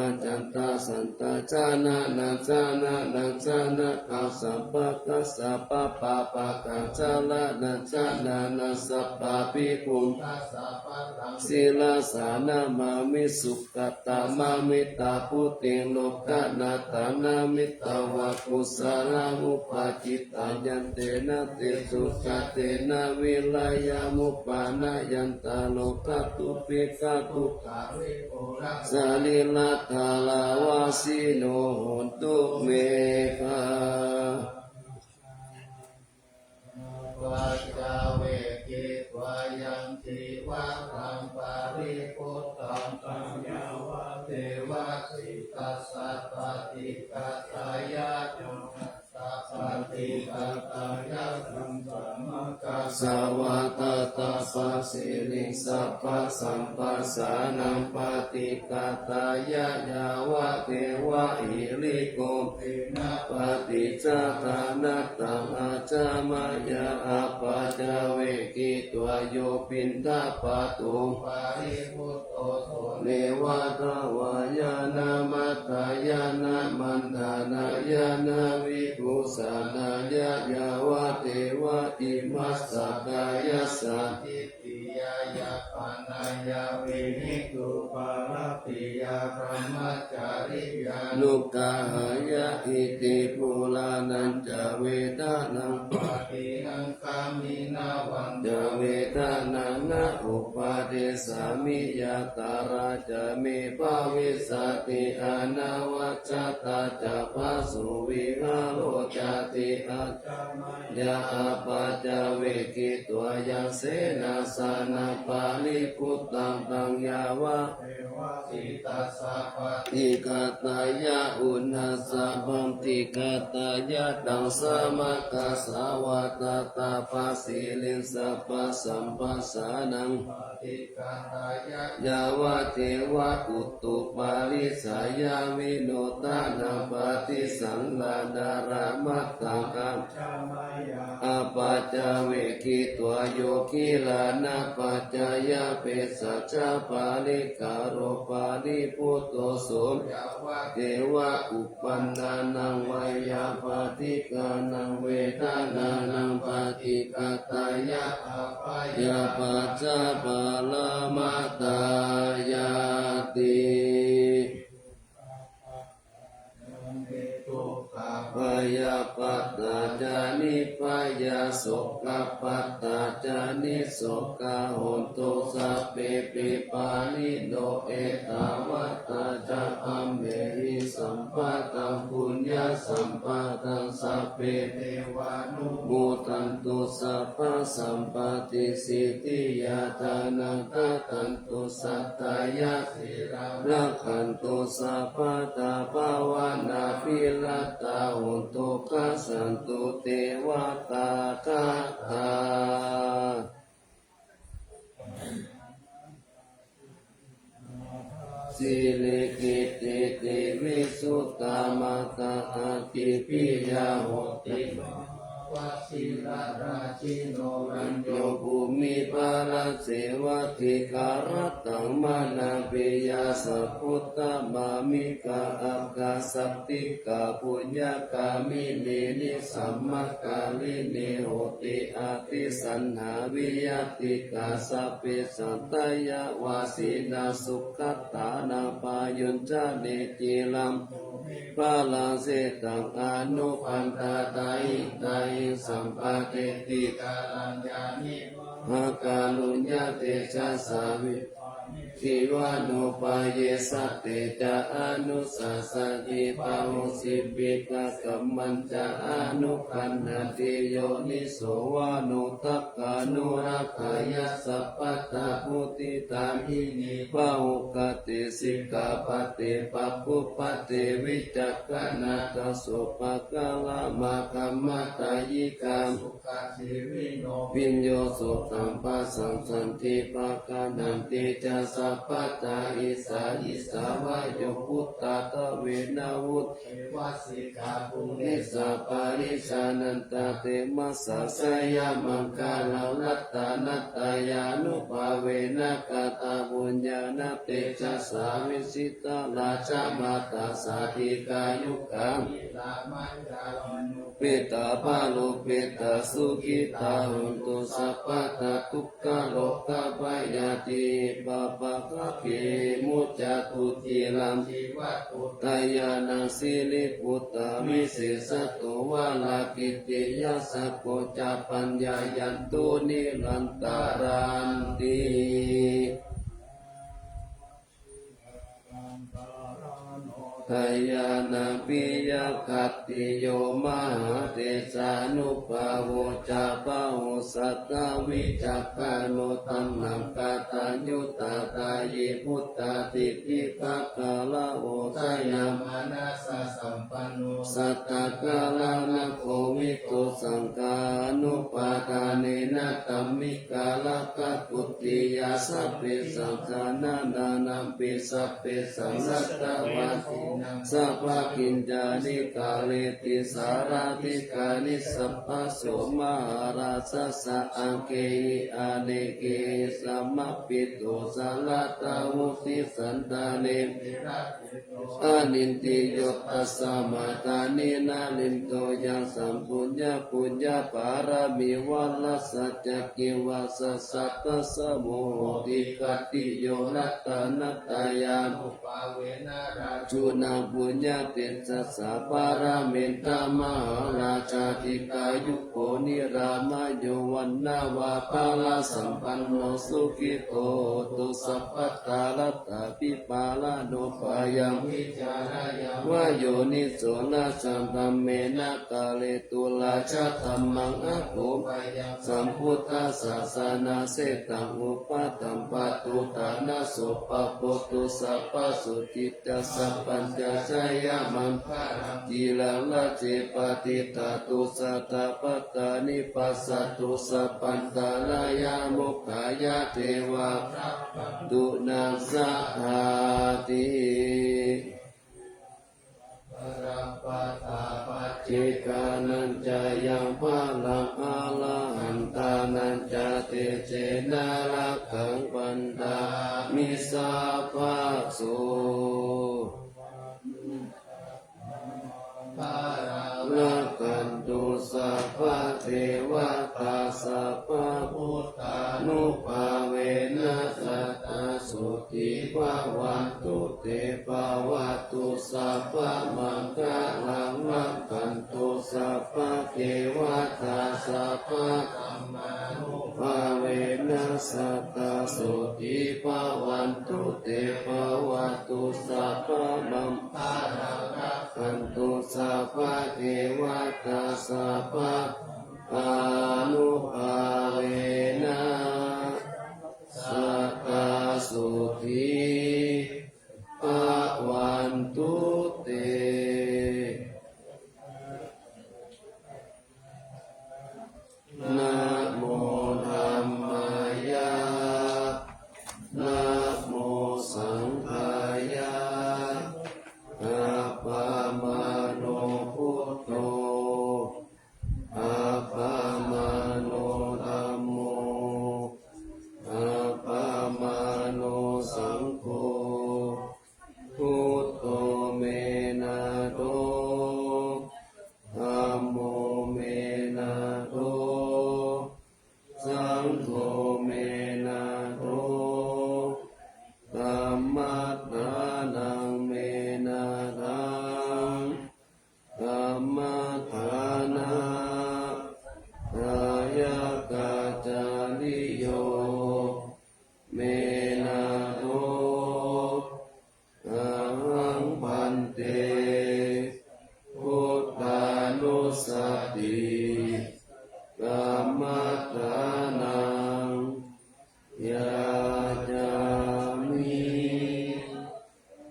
ajantā santā janānā janānā janakaṃ sabbattha sabbapāpakaṃ jalānañjanānaṃ sabbābhiyughaṃ sirasanamāmi sukkatā māmittā buddhiṃ lokanātha namitvā kusalā upajjittā yantena tejojā tena vīriyamuppanāyantā rogā dubhikkhā dukkhā vipulā sarīrathārā vajjino hontu me gā paccavekkhitvā yaṃ cīvaraṃ paribhuttaṃ taṃ yāvadeva sītassa paṭighātāya yānassa paṭighātāya taṃ samaggāsvā tattha pasiriṃ sabbasamphassānaṃ paṭighātāya yāvadeva hirikopina paṭicchādanatthaṃ ajja mayā apaccavekkhitvā yo piṇḍapāto paribhutto so neva davāya na madāya na maṇḍanāya na vibhūsanāya yāvadeva imassa kāyassa ṭhitiyā yāpanāya vihiṃsuparatiyā brahmacariyānuggahāya iti purāṇañca vedanaṃ paṭihaṅkhāmi navañca vedanaṃ na uppādessāmi yātrā ca me bhavissati anavajjatā ca phāsuvihāro cāti ajja mayā apaccavekkhitvā yaṃ senāsanaṃ paribhuttaṃ taṃ yāvadeva sītassa paṭighātāya uṇhassa paṭighātāya taṃ samaggāsvā tattha pasiriṃ sabbasamphassānaṃ paṭighātāya yāvadeva utuparissayavinodanaṃ paṭisaṃlānārāmatthaṃ ajja mayā apaccavekkhitvā yo gilānapaccayabhesajjaparikkhāro paribhutto so yāvadeva uppannānaṃ veyyābādhikānaṃ vedanānaṃ paṭighātāya abyāpajjhaparamatāyāti. Bhayappattā ca nibbhayā sokappattā ca nissokā hontu sabbepi pāṇino. Ettāvatā ca amhehi sambhataṃ puññasampadaṃ sabbe devānumodantu sabbasampattisiddhiyā. Dānaṃ dadantu saddhāya sīlaṃ rakkhantu sabbadā bhāvanābhiratā hontu gacchantu devatāgatā. Sīle kittete visuddhā mātā ādi piyā hoti manuvasīlārājino. Rañño bhūmiparāsevā dīgharattaṃ mānapiyā sabbuttama mika āga santikā puññagāminī nisammakārinī hoti ātisaññā viyattikā. Sabbe sattā yāvajjinā sugatānaṃ pāyuñca necirampi dūraṃ setaṃ anupaddavā. Hitāya sampādetu kālañca nivā kāruññatejasā vippaṭivekkhanūpayesate ca anussāsanti pahūsimpi. Paṭhamāni ca anukaññanti yoniso manassikaṃ anurakkheyyā sabbadā. Muditāyinī pahukkhati sikkhāpade pāpūpade vicakkhaṇā dāsopākāramāgamma dāyikā bhikkhuno bhiyyo sotthappasaṃ santi pāgaṇanti ca sabbadā. Issā issā vā yo phuṭṭhāgatāve nāvucceva sikkhāpade sappaṭiccannānatthaṃ. Khemassa jayamaṅgalaṃ ratanattayānubhāvena katapuññānatejasā vijitā rājamātā sādhikā yukkhā petāparupetāsukhitā hontu sabbadā. Dukkharogabhayā tibhaūpaddavā muccantu ciraṃ jīvatto sayanaṃ siriputto visesato varakketuṃ. Yasassako ca pāpaññā nirantaraṃ ti sayanaṃ piyaṅkhattiyo mahātejānubhāvo ca bahusatthā vicakkhaṇo taṇhaṅkarattayuttā dāyī buddhadiṭṭhibhāgarā oja ñāṇamanāsasampanno satta kallaṇa kovido saṅghānubhādānena taṃ vikārakkhaduttiyā sabbesaṃ janānānaṃ pi sabbesaṃ laddhā vajjinaṃ sabbakiñcāni kareti sārādhikāni sabbaso mahārājassa aṅgehi anekehi samāpatto salladdhabuddhi santare anindriyo tasmā dāni narindo yaṃ sampuññapuññapāramī varaṃ saccaṃ kivāsaṃ sattassa muhuttikattiyo ratanattayānubhāvena rājuna puññatejasā paramita mahārājā dīghāyuko nirāmayo vaṇṇavanto balāsampanno sukhito hotu sabbadā. Laddhābhipālanubhāyaṃ vicareyyaṃva yoniso na ca dhammena karetu rājadhammaṃ. Ato bhayaṃ sambuddhassa janasseṭṭho upaṭṭhampato ṭhānaso pāpotto sabbasotthi ca sabbañca jayamaṅgalaṃ. Khīlaṃ rājye patiṭṭhātu satta patthanipassato sabbantarāyā mokkhaṃ yā devā vadantu nātha saṅghaṃ. Paccekānañca yaṃ balaṃ arahantānañca tejena rakkhaṃ bandhāmi sabbaso. Rakkhantu sabbadevatā sabbabuddhānubhāvena sadā sotthī bhavantu te. Bhavatu sabbamaṅgalaṃ rakkhantu sabbadevatā sabba sukhī bhavantu te. Bhavatu sabbamaṅgalaṃ rakkhantu sabbadevatā sabba anubhāvena sadā sukhī bhavantu te. Namo dhammāya, namo saṅghāya, appamāṇo buddho, appamāṇo dhammo, appamāṇo saṅgho, buddho me nātho, dhammo me nātho, saṅgho me nātho, dhammaddhanaṃ me nāthaṃ, dhammaddhanadāyakācariyo me nātho. Ahaṃ bhante buddhānussati kammaṭṭhānaṃ yācāmi.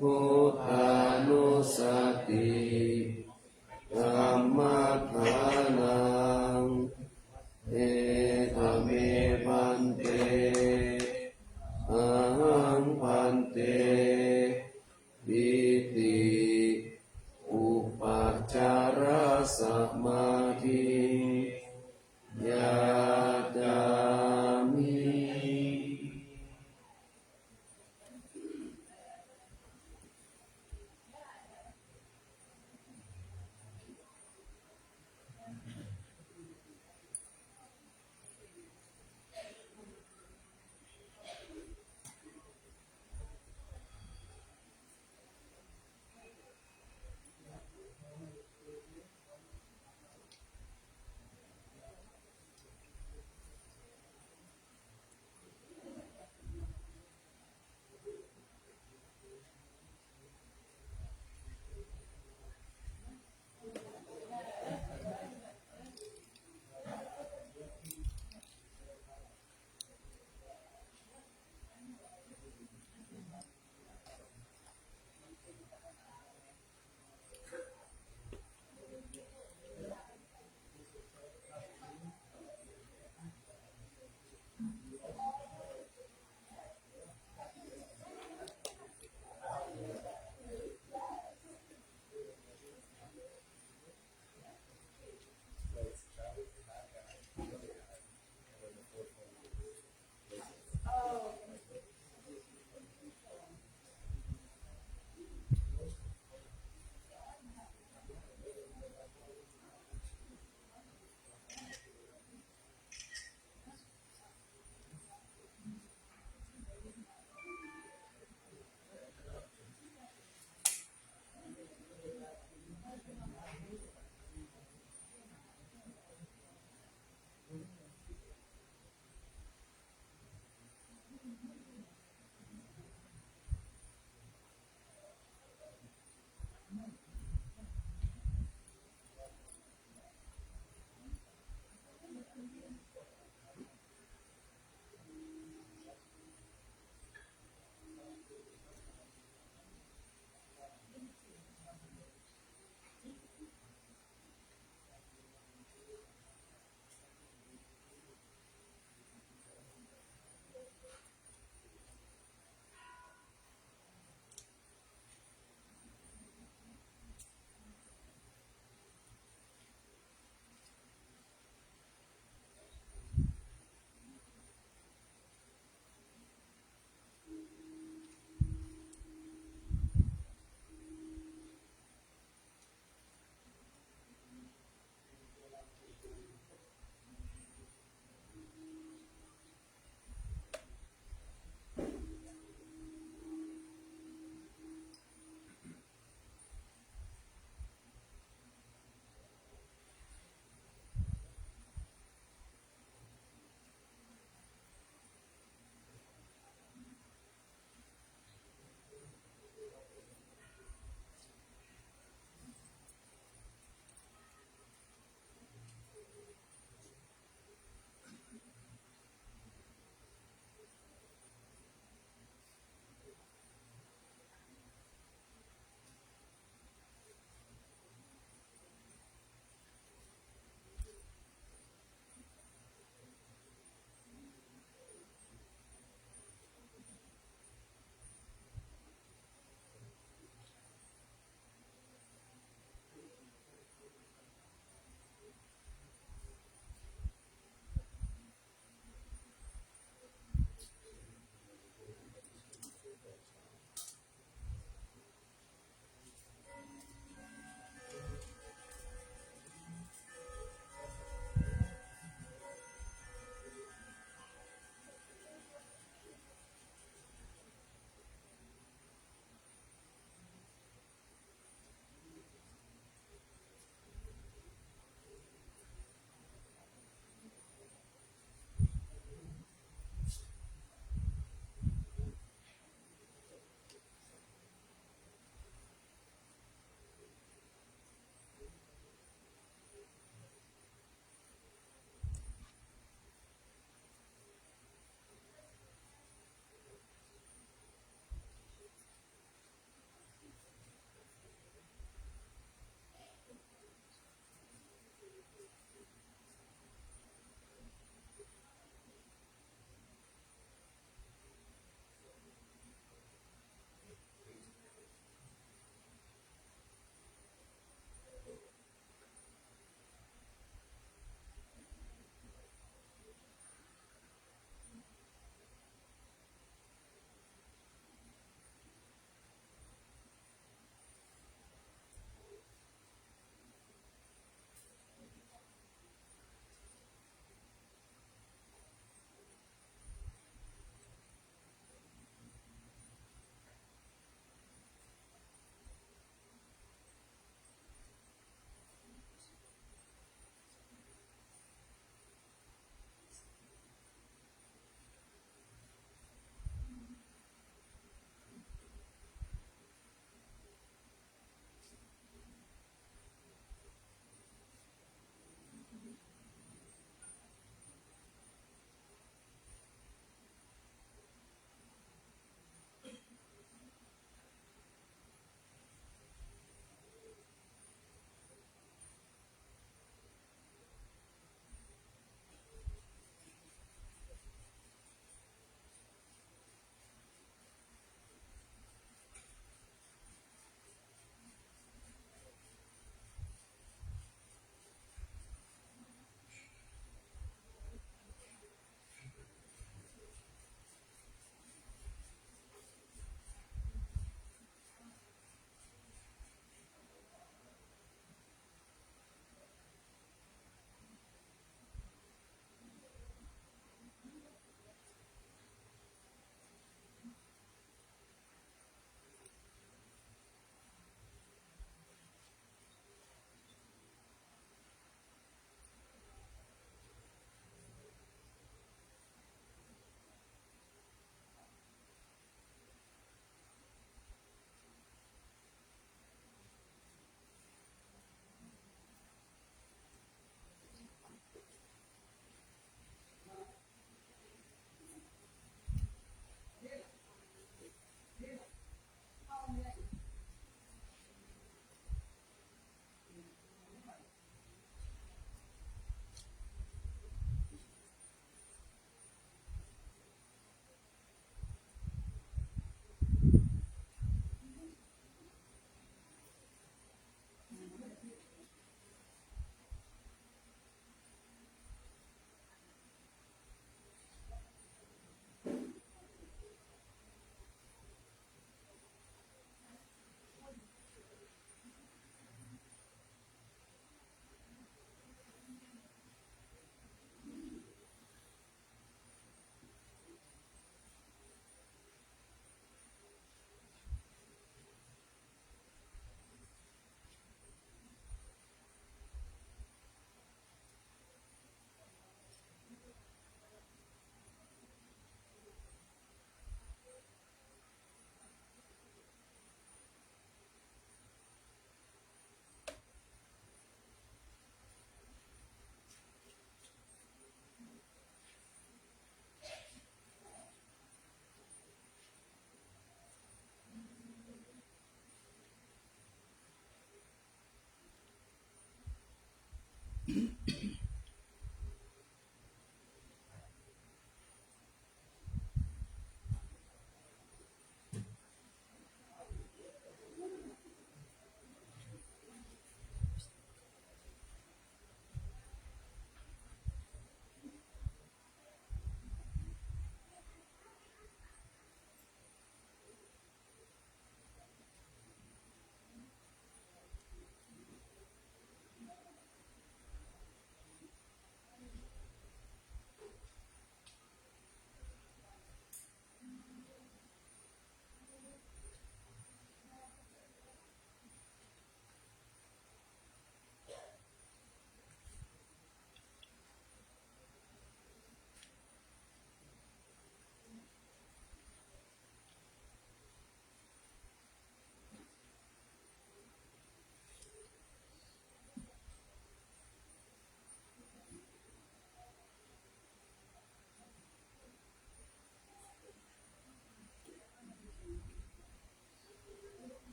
Buddhānussati kammaṭṭhānaṃ. Etha me bhante, ahaṃ bhante, iti upācārasamādhiṃ yācāmi.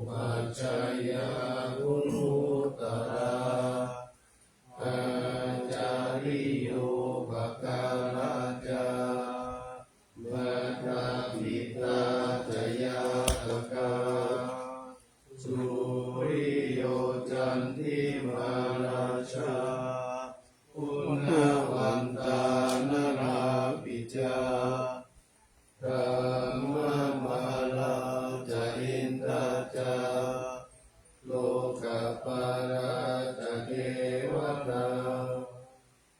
upajjhāyā guṇuttarā, ācariyūpakārā ca mātā pitā ca ñātakā, suriyo candimā rājā, guṇavantā narāpi ca, brahmamārā ca indā ca, lokapālā ca devatā,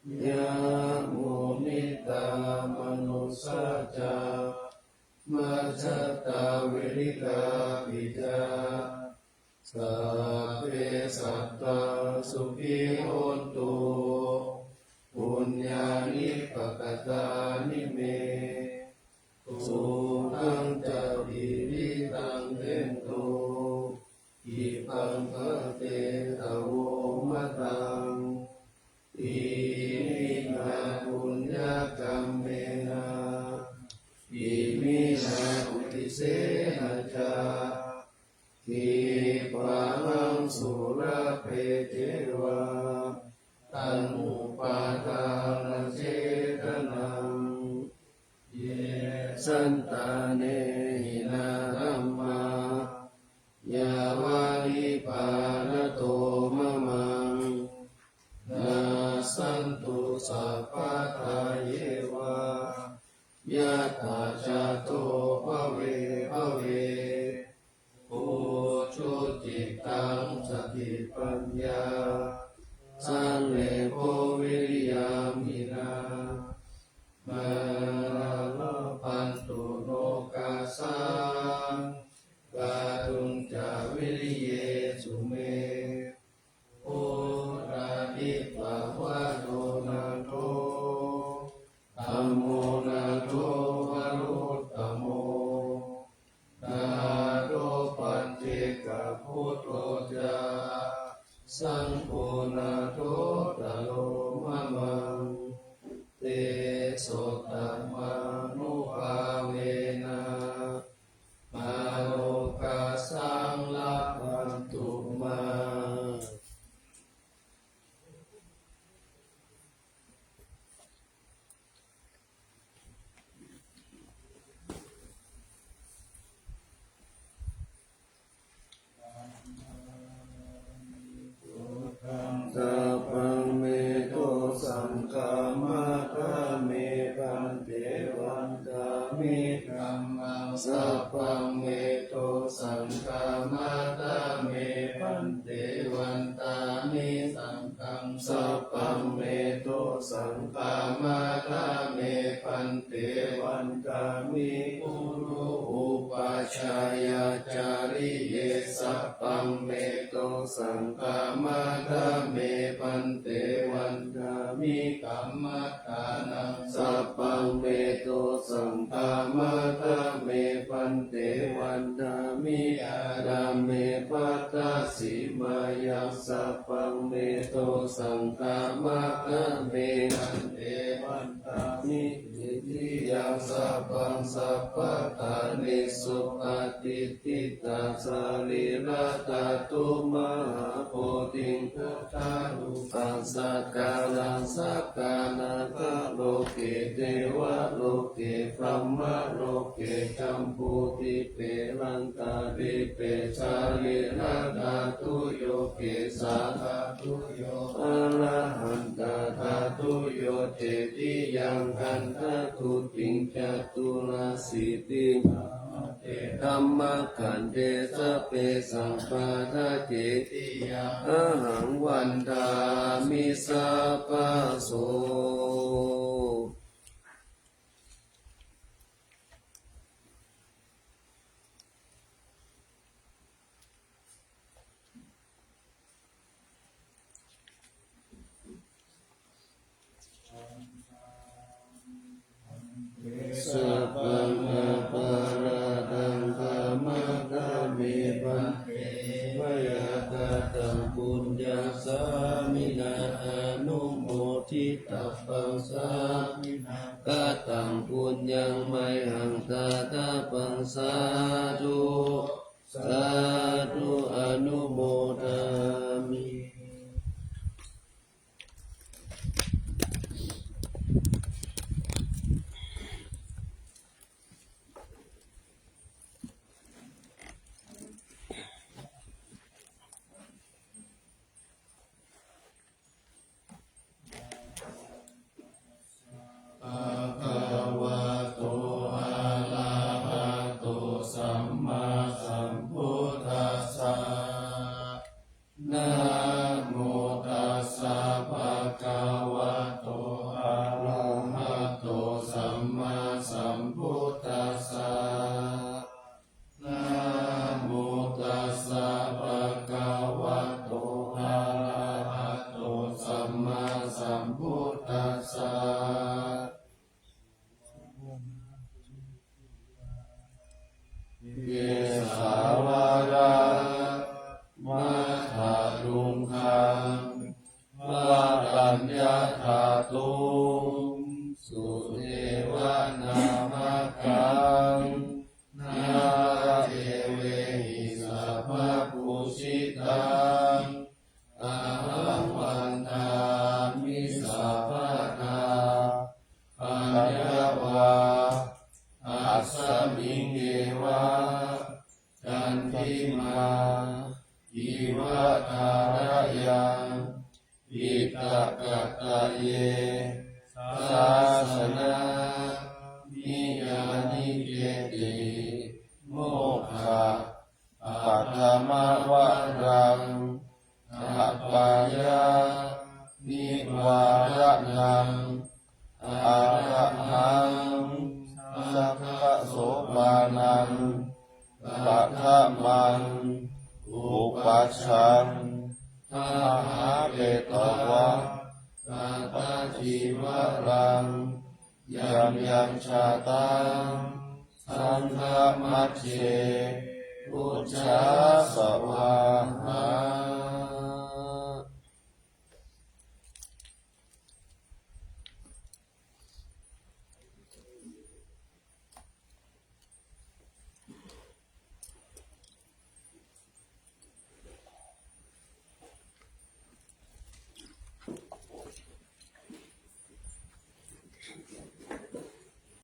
yamo mittā manussā ca, majjhattā verikāpi ca, sabbe sattā sukhī hontu, puññāni pakatāni me, sukhañca tividhaṃ dentu, khippaṃ pāpetha vomataṃ. Iminā puññakammena, iminā uddisena ca, khippāhaṃ sulabhe ceva, taṇhupādānachedanaṃ. Ye santāne hinā dhammā, yāva nibbānato mamaṃ, nassantu sabbadā yeva, yattha jāto bhave bhave. Ujucittaṃ satipaññā, sallekho viriyamhinā, mārā labhantu nokāsaṃ, kātuñca viriyesu me. Puttāni pavaro nātho, dhammo nātho varuttamo, nātho paccekabuddho ca, saṅgho nāthottaro mamaṃ. Tesottamānubhāvena, mārokāsaṃ labhantu mā. Sabbaṃ me dosaṃ khamatha me bhante, vandāmi kammaṃ. Sabbaṃ me dosaṃ khamatha me bhante, vandāmi saṅghaṃ. Sabbaṃ me dosaṃ khamatha me bhante, vandāmi guṇu upajjhāyācariye. Sabbaṃ me dosaṃ khamatha me bhante, vandāmi kammaṭṭhānaṃ. Sabbaṃ me dosaṃ khamatha me bhante, vandāmi ārāme bhattasīmāyaṃ. Sabbaṃ me dosaṃ khamatha me bhante, vandāmi cetiyaṃ. Sabbaṃ sabbaṭṭhānesu patiṭṭhitā, sarīradhātu mahābodhiṃ buddharūpaṃ sakalaṃ sakārantaṃ, loke devaloke brahmaloke jambudīpe gantadīpe, sarīradhātuyo kesādhātuyo arahan tadhātuyo, cetiyaṃ gandhakuṭiṃ caturāsītimaṇḍe, dhammakkhandhe sabbesaṃ paṭicchādena, cetiyaṃ ahaṃ vandāmi sabbaso. Sabbaṃ aparādhaṃ khamatha me bhante, mayā kataṃ puññaṃ sāminā anumoditabbaṃ, sāminā kataṃ puññaṃ mayhaṃ dātabbaṃ. Sādhu, sādhu, dhārayaṃ piṭakattaye sāsanāniyānīketi mokkhapaṭhamavaraṃ appayāpannivāraṇaṃ arahaṃ sakkasopānaṃ paṭhamaṃ upajjhaṃ mahāpetvā pattacīvaraṃ yaṃ yaṃ jātaṃ saṅghamajjhe pūjāsvā